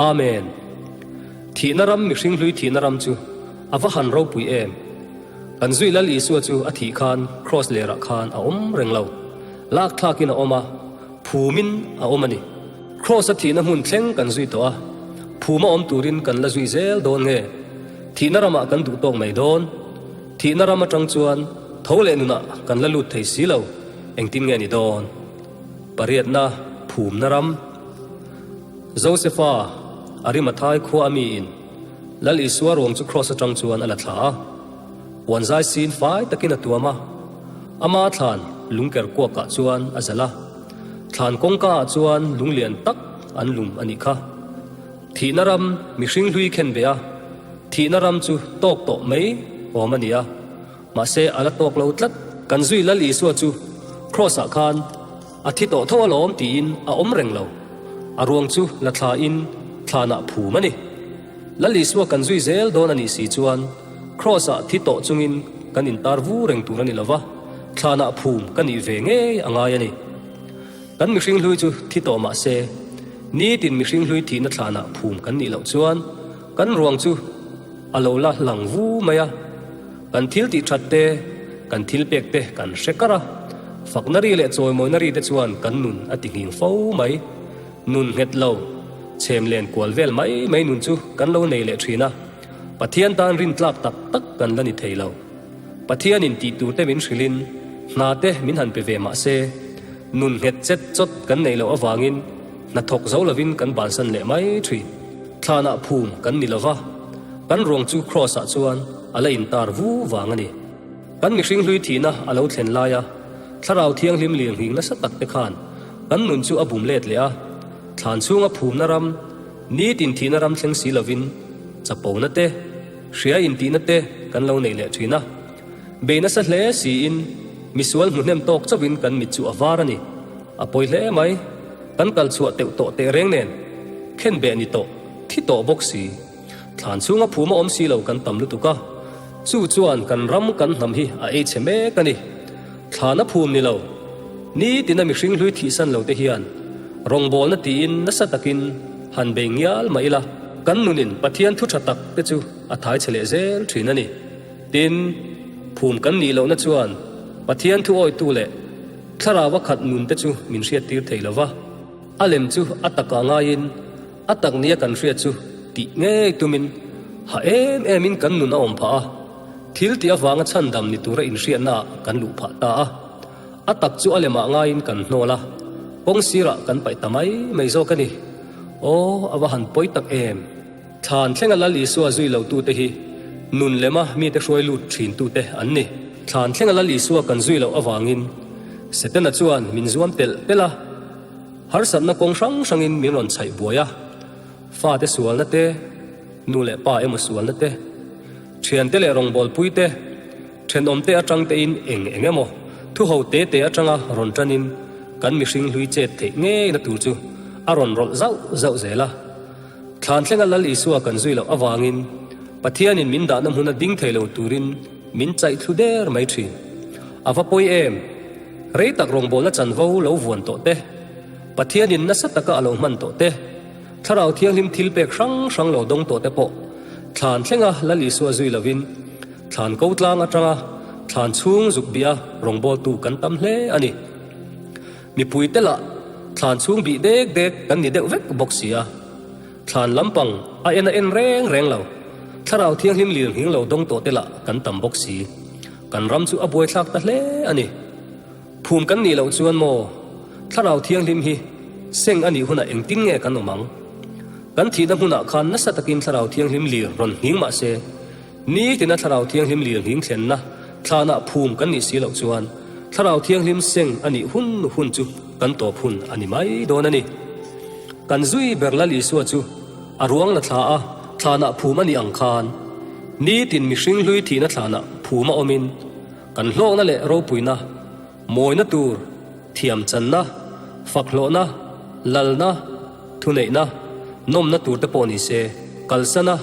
[SPEAKER 1] Amen! Thihna ram mihring hlui thihna ram chu a va han ropui em! Kan zui Lal Isua chu a thih khan Kraws lerah khan a awm reng lo. Lak thlakin a awm a, phumin a awm a ni. Kraws a thihna hmun thleng kan zui tawh a, phuma awm turin kan la zui zel dawn nge? Thihna ramah kan duh tawk mai dawn? Thihna ram atang chuan tho leh nunah kan la lut thei si lo, engtin nge ni dawn? Pariatna phumna ram. Josefa, Arimathai khua a miin Lal Isua ruang chu kraws atang chuan a la thla a, puanzai sin fai takin a tuam a, ama thlan lungker kuakah chuan a zalh a, thlan kawngkaah chuan lunglian tak an lum a nih kha. Thihna ram mihring hlui khen ve a, thihna ram chu tawk tawh mai awm a ni a, mahse a la tawk lo tlat. Kan zui Lal Isua chu Kraws-ah khan a thi tawh tho alawm tiin a awm reng lo, a ruang chu la thlain thlanah phum a ni. Lal Isua kan zui zel dawn a nih si chuan Kraws-ah thi tawh chungin kan intar vu reng tur a ni lo va, thlanah phum ka nih ve ngei a ngai a ni. Kan mihring hlui chu thi tawh mah se, nitin mihring hlui thihna thlanah phum kan nih loh chuan kan ruang chu a lo la lang vu mai a. Kan thil tih that te, kan thil pek te kan hre kar a, fakna ri leh chawimawina ri te chuan kan nun a ti nghing fo mai. Nun nghet lo, chhem len kual vel mai mai nun chu kan lo nei leh thin a, Pathian tan rintlak tak tak kan la ni thei lo. Pathianin tih tur te min hrilhin hna te min han pe ve mah se, nun nghet chet chawt kan neih loh avangin hna thawk zo lovin kan bansan leh mai thin. Thlanah phum kan ni lova, kan ruang chu Kraws-ah chuan a la intar vu vang a ni. Kan mihring hlui thihna a lo thlen laia Thlarau Thianghlim lirnghing nasa tak te khan kan nun chu a bum let leh a, thlan chhunga phumna ram, nitin thihna ram thleng si lovin chapona te, Hria intihna te kan lo nei leh thin a, bei nasa hle siin misual hmu hnem tawk chauhin kan mit chu a var a ni. A pawi hle mai, kan kal chhuah teuh tawh teh reng nen, khen beh ni tawh, thi tawh bawk si. Thlan chhunga phum a awm si lo kan tam lutuk a, chu chuan kan ram kan hnam hi a ei chhe mek a ni. Thlan a phum ni lo, nitina mihring hlui thihsan lo te hian rawngbawlna tiin nasa takin han bei ngial mah ila, Kan nunin Pathian thu tha tak te chu a thai chhe leh zel thin a ni. Tin, phum kan nih lohna chuan Pathian thu awitu leh Thlarau a khat nun te chu min hriattir thei lo va. A lem chu a takah ngaiin a tak nia kan hriat chu tih ngei tumin ha em emin kan nun a awm phah a, thil tih avanga chhandam ni tura inhriatnaah kan luh phah ta a. A tak chu a lemah ngaiin kan hnawl a, kawng sirah kan paih ta mai mai zawk a ni. Aw, a va han pawi tak em! Thlan thlenga Lal Isua zui lotute hi nun lema mite hruai lut thintute an ni. Thlan thlenga Lal Isua kan zui loh avangin Setana chuan min zuam telh telh a, harsatna kawng hrang hrangin min rawn chhaih buai a, fate sualna te, nu leh pa emaw sualna te, thiante leh rawngbawlpui te, Thenawmte atang tein eng eng emaw thu ho te te atanga rawn tanin kan mihring hlui chet theih ngeina tur chu a rawn rawlh zauh zauh zel a. Thlan thlenga Lal Isua kan zui loh avangin Pathianin min dahna hmuna ding thei lo turin min chaih thlu der mai thin. A va pawi em? Rei tak rawngbawlna chanvo lo vuan tawh te, Pathianin nasa taka a lo hman tawh te, Thlarau Thianghlim thilpek hrang hrang lo dawng tawh te pawh thlan thlenga Lal Isua zui lovin Thlan ko tlang atanga thlan chhung zuk bih a rawngbawltu kan tam hle a ni. Mipui te lah thlan chhung bih dek dek kan ni deuh vek bawk si a. Thlan lampang a en a en reng reng lo. Thlarau Thianghlim lirnghing lo dawng tawh te lah kan tam bawk si. Kan ram chu a buaithlak ta hle a ni. Phum kan nih loh chuan maw Thlarau Thianghlim hi seng a nih hunah engtin nge kan awm ang? Kan thihna hmunah khan nasa takin Thlarau Thianghlim lir rawn nghing mah se, Nitina Thlarau Thianghlim lirnghing thlenna thlanah phum kan nih si loh chuan Thlarau Thianghlim seng a nih hun hun chu kan tawp hun a ni mai dawn a ni. Kan zui ber Lal Isua chu a ruang la thla a, thlanah phum a nih ang khan nitin mihring hlui thihna thlanah phum a awmin kan hlawkna leh ropuina, mawina tur, thiamchanna, fakhlawhna, lalna, Thuneihna, nawmna turte pawh ni se, kalsana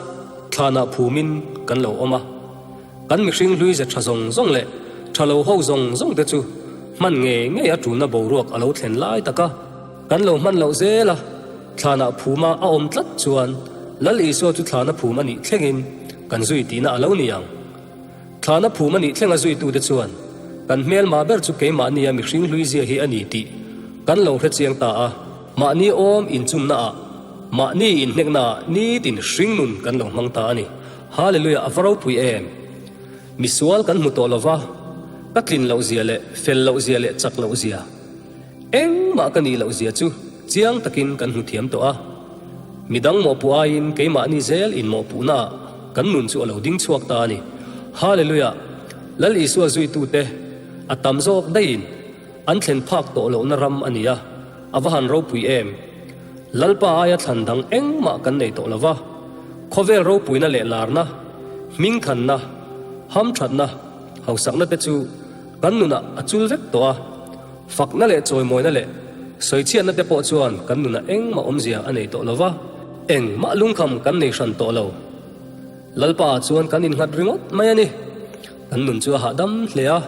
[SPEAKER 1] thlanah phumin kan lo awm a. Kan mihring hlui ze tha zawng zawng leh tha lo ho zawng zawng te chu hman ngei ngei a tulna boruak a lo thlen lai taka kan lo hman loh zel a, thlanah phuma a awm tlat chuan Lal Isua chu thlana phum a nih thlengin kan zui tihna a lo ni ang. Thlana phum a nih thlenga zuitute chuan kan hmelma ber chu keimahnia mihring hluizia hi a ni tih kan lo hre chiang ta a. Mahni awm inchumnaah, mahni inhneknaah nitin hringnun kan lo hmang ta a ni. Hallelujah a va ropui em! Misual kan hmu tawh lova, ka tlin loh zia leh fel loh zia leh chak loh zia, engmah ka nih loh zia chu chiang takin kan hmu thiam tawh a. Midang mawhpuh aiin keimahni zel inmawhpuhnaah kan nun chu a lo ding chhuak ta a ni. Hallelujah! Lal Isua zuitute a tam zawk daihin an thlen phak tawh lohna ram a ni a, a va han ropui em! Lalpa aia thlan dang engmah kan nei tawh lo va, khawvel ropuina leh larna, hmingthanna, hamthatna, hausakna te chu kan nunah a chul vek tawh a. Fakna leh chawimawina leh sawichhiatna te pawh chuan kan nunah engmah awmzia a nei tawh lo va, engmah lungkham kan nei hran tawh lo. Lalpa ah chuan kan innghat ringawt mai a ni. Kan nun chu a hahdam hle a,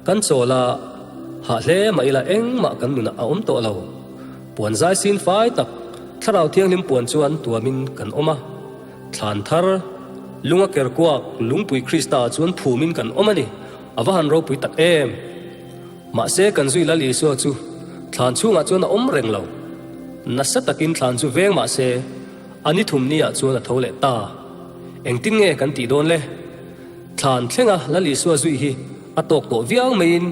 [SPEAKER 1] kan chawl a. Hah hle mah ila engmah kan nunah a awm tawh lo. Puan zai sin fai tak, Thlarau Thianghlim puan chuan tuamin kan awm a. Thlan thar, lunga ker kuak lungpui Krista ah chuan phumin kan awm a ni. A va han ropui tak em! Mahse kan zui Lal Isua chu thlan chhungah chuan a awm reng lo. Nasa takin thlan chu veng mahse a ni thum ni ah chuan a tho leh ta. Engtin nge kan tih dawn le? Thlan thlenga Lal Isua zui hi a tawk tawh viau maiin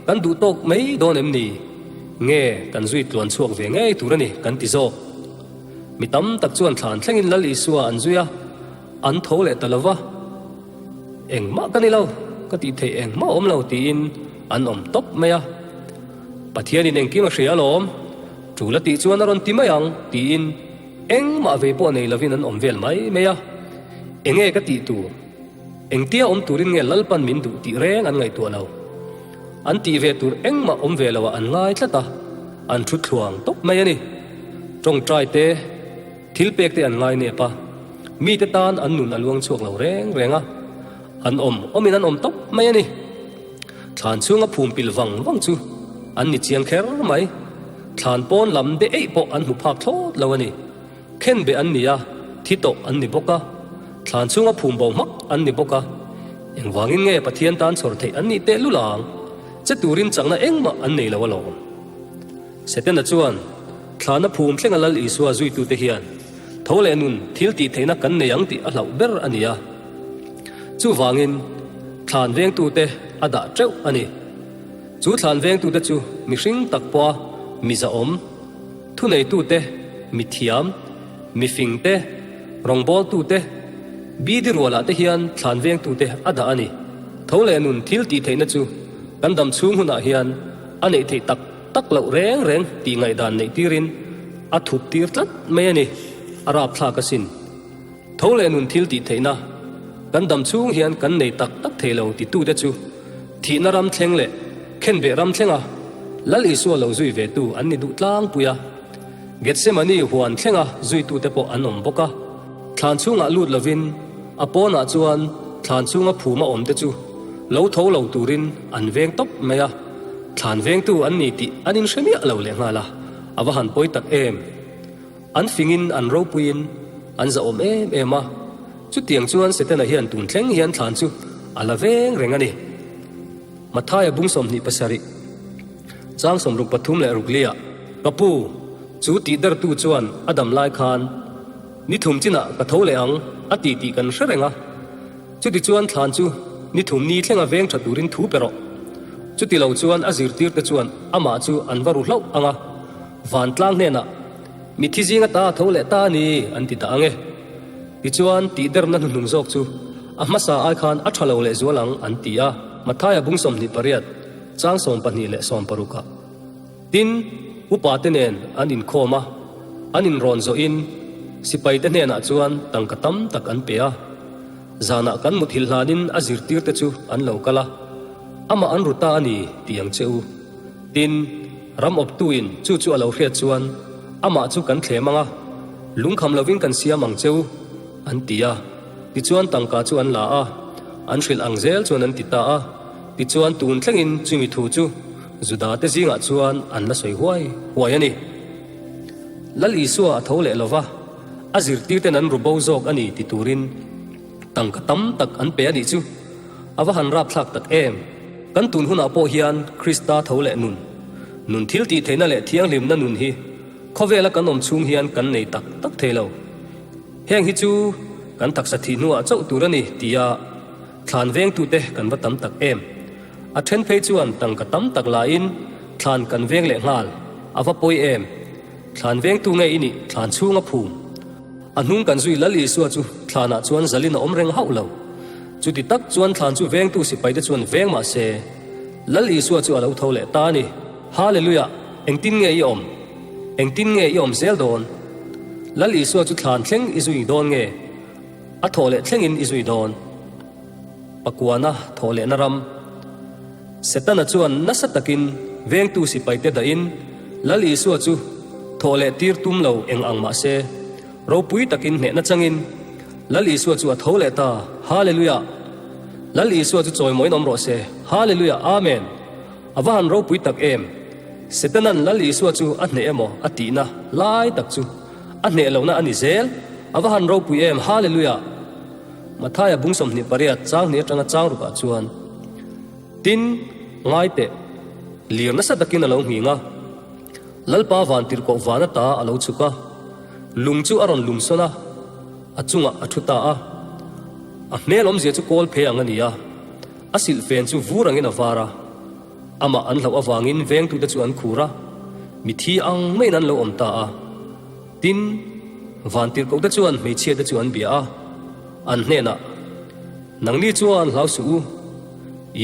[SPEAKER 1] kan duh tawk mai dawn em ni? Nge kan zui tluan chhuak ve ngei tur a ni kan ti zawk. Mi tam tak chuan thlan thlengin Lal Isua an zui a, an tho leh ta lo va. Engmah ka ni lo, ka tih theih engmah awm lo tiin an awm tawp mai a. Pathianin engkim a hria alawm, tul a tih chuan a rawn ti mai ang tiin engmah vei pawh nei lovin an awm vel mai mai a. Enge ka tih tur? Engtia awm turin nge Lalpan min duh tih reng an ngaihtuah lo. An tih ve tur engmah awm ve loah an ngai tlat a, an thu thluang tawp mai a ni. Tawngtai te, thil pek te an ngai nep a, mite tan an nun a luang chhuak lo reng reng a, an awm awmin an awm tawp mai a ni. Thlan chhunga phum pil vang vang chu an ni chiang kher mai. Thlan pawn lam de eih pawh an hmu phak thlawt lo a ni. Khenbeh an ni a, thi tawh an ni bawk a, thlan chhunga phum bo hmak an ni bawk a. Engvangin nge Pathian tan chhawr theih an nih teh lul ang? Che turin chakna engmah an nei lo alawm. Setana chuan, Thlana phum thlenga Lal Isua zuitute hian tho leh nun thil tih theihna kan nei ang tih a hlauh ber a ni a. Chuvangin, thlan vengtute a dah teuh a ni. Chu thlan vengtute chu mihring tak pawha mizaawm, Thuneitute, mithiam, mifingte, rawngbawltute, bidi rualah te hian thlan vengtute a dah a ni. Tho leh nun thil tih theihna chu kan dam chhung hunah hian a neih theih tak tak loh reng reng tih ngaihdan neih tirin a thup tir tlat mai a ni, a rapthlak asin. Tho leh nun thil tih theihna kan dam chhung hian kan nei tak tak thei lo titute chu thihna ram thleng leh khenbeh ram thlenga Lal Isua lo zui ve tu an ni duh tlangpui a. Gethsemane huan thlenga zuitute pawh an awm bawk a. Thlan chhungah lut lovin a pawnah chuan thlan chhunga phuma awmte chu lo tho lo turin an veng tawp mai a. Thlan vengtu an ni tih an inhre miah lo lehnghal a, a va han pawi tak em! An fingin an ropuiin an zahawm em em a, chutiang chuan Setana hian tun thleng hian thlan chu a la veng reng a ni. Mathaia bung 27, chang 63 leh rukliah, Ka pu, chu tihdertu chuan a dam lai khan ni thum chinah ka tho leh ang a ti tih kan hre reng a, chutichuan thlan chu ni thum ni thlenga veng tha turin thu pe rawh. Chuti lo chuan a zirtirte chuan amah chu an va ru hlauh ang a. Vantlang hnenah, Mithi zinga ta a tho leh ta a ni, an ti dah ang e. Tichuan, tihderna hnuhnung zawk chu a hmasa ai khan a tha lo leh zual ang, an ti a. Mathaia bung 28, chang 12 leh 16 ah. Tin, upate nen an inkhawm a, an inrawn zawhin sipaite hnenah chuan tangka tam tak an pe a. Zanah kan muthilh hlanin a zirtirte chu an lo kal a, amah an ru ta a ni, ti ang che u. Tin, ram awptuin chu chu a lo hriat chuan, Amah chu kan thlem ang a, lungkham lovin kan siam ang che u, an ti a. Tichuan tangka chu an la a, an hrilh ang zel chuan an ti ta a. Tichuan tun thlengin chumi thu chu Judate zingah chuan an la sawi huai huai a ni. Lal Isua a tho leh lo va, a zirtirten an ru bo zawk a ni ti turin tangka tam tak an pe a nih chu. A va han rapthlak tak em! Kan tun hunah pawh hian Krista tho leh nun, nun thil tih theihna leh thianghlimna nun hi khawvela kan awm chhung hian kan nei tak tak thei lo. Heng hi chu kan taksa thih hnuah chauh tur a ni tia thlan vengtute kan va tam tak em! A then phei chuan tangka tam tak lain thlan kan veng leh nghal, a va pawi em! Thlan vengtu nge i nih thlan chhunga phum? A hnung kan zui Lal Isua chu thlanah chuan zalin a awm reng hauh lo. Chuti tak chuan thlan chu vengtu sipaite chuan veng mah se, Lal Isua chu a lo tho leh ta a ni. Hallelujah! Engtin nge i awm? Engtin nge i awm zel dawn? Lal Isua chu thlan thleng i zui dawn nge? A thawh leh thlengin i zui dawn? Pakuana thawh lehna ram. Setana chuan nasa takin vengtu sipaite dahin Lal Isua chu thawh leh tir tum lo eng ang mah se, ropui takin hnehna changin Lal Isua chu a tho leh ta. Hallelujah! Lal Isua chu chawimawiin awm rawh se. Hallelujah! Amen! A va han ropui tak em! Setana'n Lal Isua chu a hneh emaw a tihna lai tak chu a hneh lohna a ni zel. A va han ropui em! Halleluiah! Mathaia bung 28 chang hnih atanga chang rukah chuan, Tin, ngai teh, lir nasa takin a lo nghing a, Lalpa vantirhkoh van ata a lo chhuk a, lung chu a rawn lum sawn a, a chungah a thu ta a. A hmel awmzia chu kawl phei ang a ni a, a silhfen chu vur angin a var a. Amah an hlauh avangin vengtute chu an khur a, mithi ang maiin an lo awm ta a. Tin, vantirhkohte chuan hmeichhiate chu an bia a, an hnenah, Nangni chuan hlau suh u,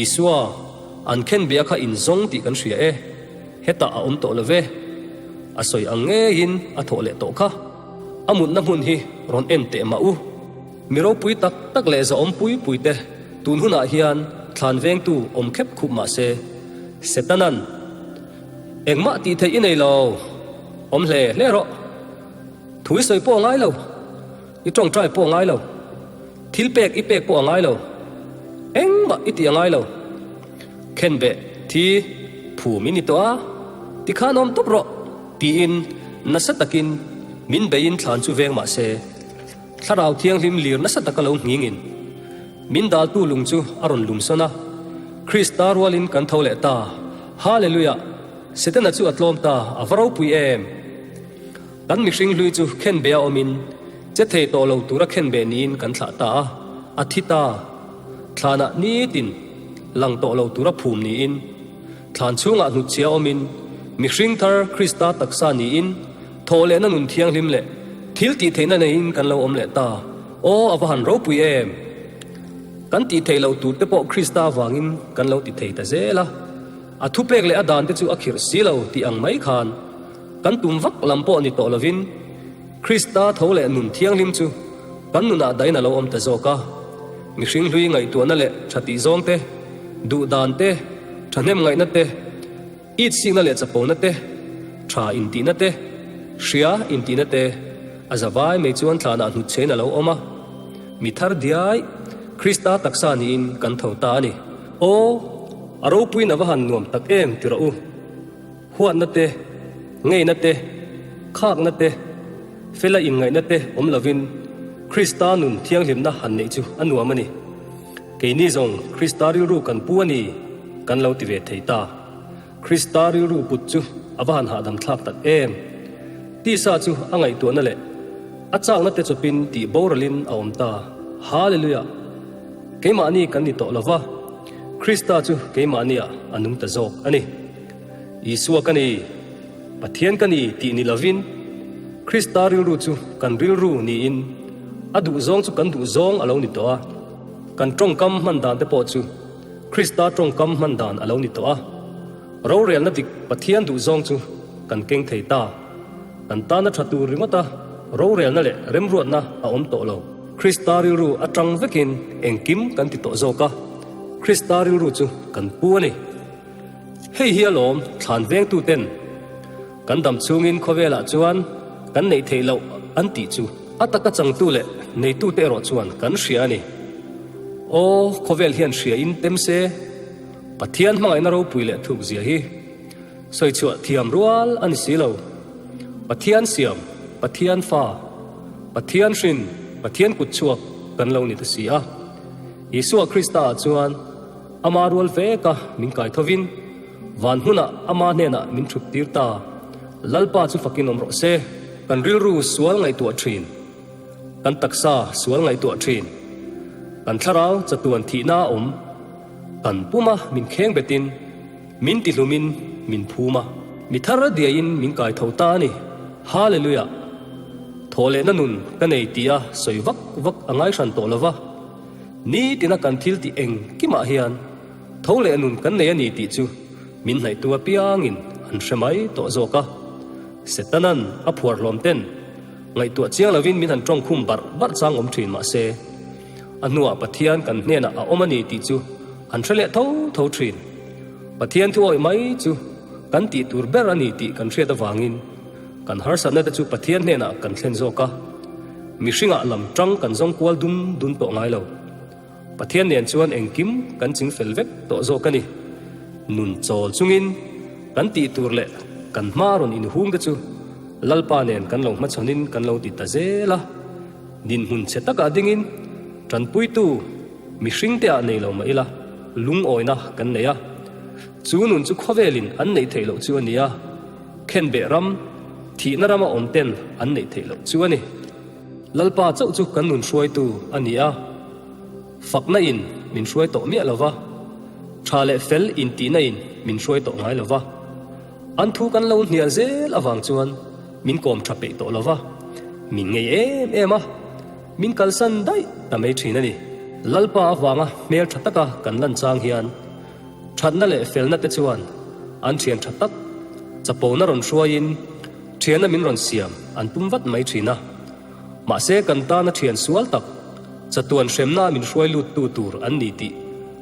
[SPEAKER 1] Isua, an khenbeh kha in zawng tih kan hria e, hetah a awm tawh lo ve. A sawi ang ngeiin a thawh leh tawh kha. A mutna hmun hi rawn en teh mah u. Mi ropui tak tak leh zahawm pui pui te tun hunah hian thlan vengtu awm khep khup mah se, Setana'n engmah tih theih i nei lo, awm hle hle rawh. Thu i sawi pawh a ngai lo, i tawngtai pawh a ngai lo, thil pek i pek pawh a ngai lo, engmah i tih a ngai lo. Khenbeh thi phum i ni tawh a, tikhan awm tawp rawh tiin nasa takin min beiin thlan chu veng mah se, Thlarau Thianghlim lir nasa taka lo nghingin min daltu lung chu a rawn lum sawn a, Krista rualin kan tho leh ta. Halleluiah! Setana chu a tlawm ta, a va ropui em! Kan mihring hlui chu khenbeh a awmin che thei tawh lo tura khenbeh niin kan thlah ta a, a thi ta. Thlanah nitin lang tawh lo tura phum niin, thlan chhungah hnutchhia awmin mihring thar Krista taksa niin Thawh lehna nun thianghlim leh thil tih theihna neiin kan lo awm leh ta. Aw, a va han ropui em! Kan tih theih loh tur te pawh Krista avangin kan lo ti thei ta zel a. A thupek leh a dan te chu a khirh si lo tih ang mai khan kan tum vak lam pawh ni tawh lovin Krista tho leh nun thianghlim chu kan nunah dahin a lo awm ta zawk a. Mihring hlui ngaihtuahna leh tha tih zawng te, duh dan te, thahnem ngaihna te, It sikna leh chapona te, tha intihna te, hria intihna te, a za vai mai chuan thlanah hnutchhein a lo awm a. Mi thar diai, Krista taksa niin kan tho ta a ni. Aw, a ropuiin a va han nuam tak em ti rawh u. Huatna te, ngeina te, khakna te, fela inngaihna te awm lovin Krista nun thianghlimna han neih chu a nuam a ni. Keini zawng Krista rilru kan pu a ni kan lo ti ve thei ta. Krista rilru put chu a va han hahdam thlak tak em! Tisa chu a ngaihtuahna leh a chakna te chawpin tih boralin a awm ta. Hallelujah! Keimahni kan ni tawh lo va, Krista chu keimahniah a nung ta zawk a ni. Isua ka ni, Pathian ka ni tih ni lovin, Krista rilru chu kan rilru niin a duhzawng chu kan duhzawng a lo ni tawh a. Kan tawngkam hman dan te pawh chu Krista tawngkam hman dan a lo ni tawh a, rorelna dik Pathian duhzawng chu kan keng thei ta. Kan tana tha tur ringawta rorelna leh remruatna a awm tawh lo. Krista rilru atang vekin engkim kan ti tawh zawk a, Krista rilru chu kan pu a ni. Hei hi alawm thlan vengtuten kan dam chhungin khawvelah chuan kan neih theih loh an tih chu. A taka changtu leh neitute erawh chuan kan hria a ni. Aw, khawvel hian hria in tem se, Pathian hmangaihna ropui leh thuk zia hi sawi chhuah thiam rual a ni si lo. Pathian siam, Pathian fa, Pathian hrin, Pathian kut chhuak kan lo ni ta si a. Isua Krista ah chuan Ama rual veka min kai thovin van hmunah Ama hnenah min thup tir ta. Lalpa chu fakin awm rawh se. Kan rilru sual ngaihtuah thin, kan taksa sual ngaihtuah thin, kan thlarau chatuan thihna a awm, kan puma min kheng betin, min tihlumin min phum a, mi thar diaiin min kai tho ta a ni. Hallelujah! Thawhlehna nun ka nei tia sawi vak vak a ngai hran tawh lova, nitina kan thil tih engkimah hian tho leh nun kan nei a ni tih chu min hnaihtu apiangin an hre mai tawh zawk a. Setanan a phuar hlawm ten ngaihtuah chiang lovin min han tawng khum barh barh chang awm thin mah se, a hnuah Pathian kan hnenah a awm a ni tih chu an hre leh tho tho thin. Pathian thu awih mai chu kan tih tur ber a ni tih kan hriat avangin kan harsatna te chu Pathian hnenah kan thlen zawk a, mihringah lam tang kan zawng kual dum dun tawh ngai lo. Pathian nen chuan engkim kan ching fel vek tawh zawk a ni. Nun chawl chungin kan tih tur leh kan hma rawn inhung te chu Lalpa nen kan lo hmachhawnin kan lo ti ta zel a. Dinhmun chhe takah dingin tanpuitu mihring te ah nei lo mah ila lungawina kan nei a. Chu nun chu khawvelin an neih theih loh chu a ni a, khenbeh ram, thihna rama awm ten an neih theih loh chu a ni. Lalpa chauh chu kan nun hruaitu a ni a, fakna in min hruai tawh miah lo va, tha leh fel intihna in min hruai tawh ngai lo va, an thu kan lo hnial zel avang chuan min kawm tha peih tawh lo va, min ngei em em a, min kalsan daih ta mai thin a ni. Lalpa avanga hmel tha taka kan lan chang hian thatna leh felna te chuan an thian tha tak chapona rawn hruaiin Thiana min rawn siam an tum vat mai thin a, mahse kan tana thian sual tak, chatuan hremna min hruai lut tu tur an ni tih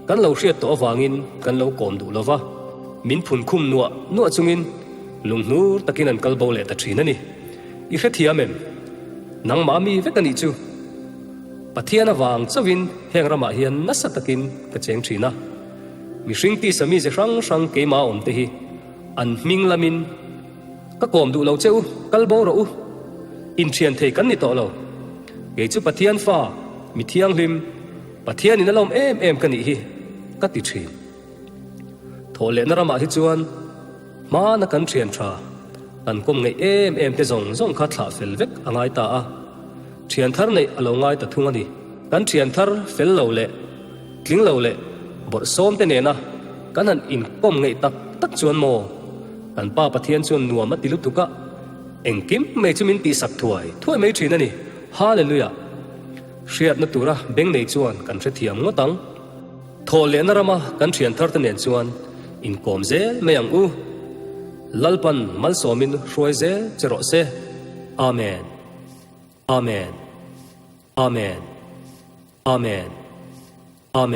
[SPEAKER 1] kan lo hriat tawh avangin kan lo kawm duh lova, min phun khum nuah nuah chungin lunghnur takin an kal bo leh ta thin a ni. I hrethiam em? Nangmah mi vek a nih chu. Pathian avang chauhin heng ramah hian nasa takin ka cheng thin a, mihring tisa mize hrang hrang keimah awm te hi an hming lamin, Ka kawm duh lo che u, kal bo rawh u. Inthian thei kan ni tawh lo. Kei chu Pathian fa, mi thianghlim, Pathianin a lawm em em ka nih hi, ka ti thin. Thawhlehna ramah hi chuan hmana kan thian tha, kan kawm ngeih em em te zawng zawng kha thlah fel vek a ngai ta a. Thian thar neih a lo ngai ta thung a ni. Kan thian thar fel lo leh tling lo leh bawrhsawm te nena kan han inkawm ngeih tak tak chuan maw? Kan Pa Pathian chuan nuam a ti lutuk a, engkim mai chu min tihsak thuai thuai mai thin a ni. Hallelujah! Hriatna tura beng nei chuan kan hrethiam ngawt ang. Thawh lehna rama kan thian thar te nen chuan inkawm zel mai ang u. Lalpan malsawmin hruai zel che rawh se. Amen. Amen. Amen. Amen.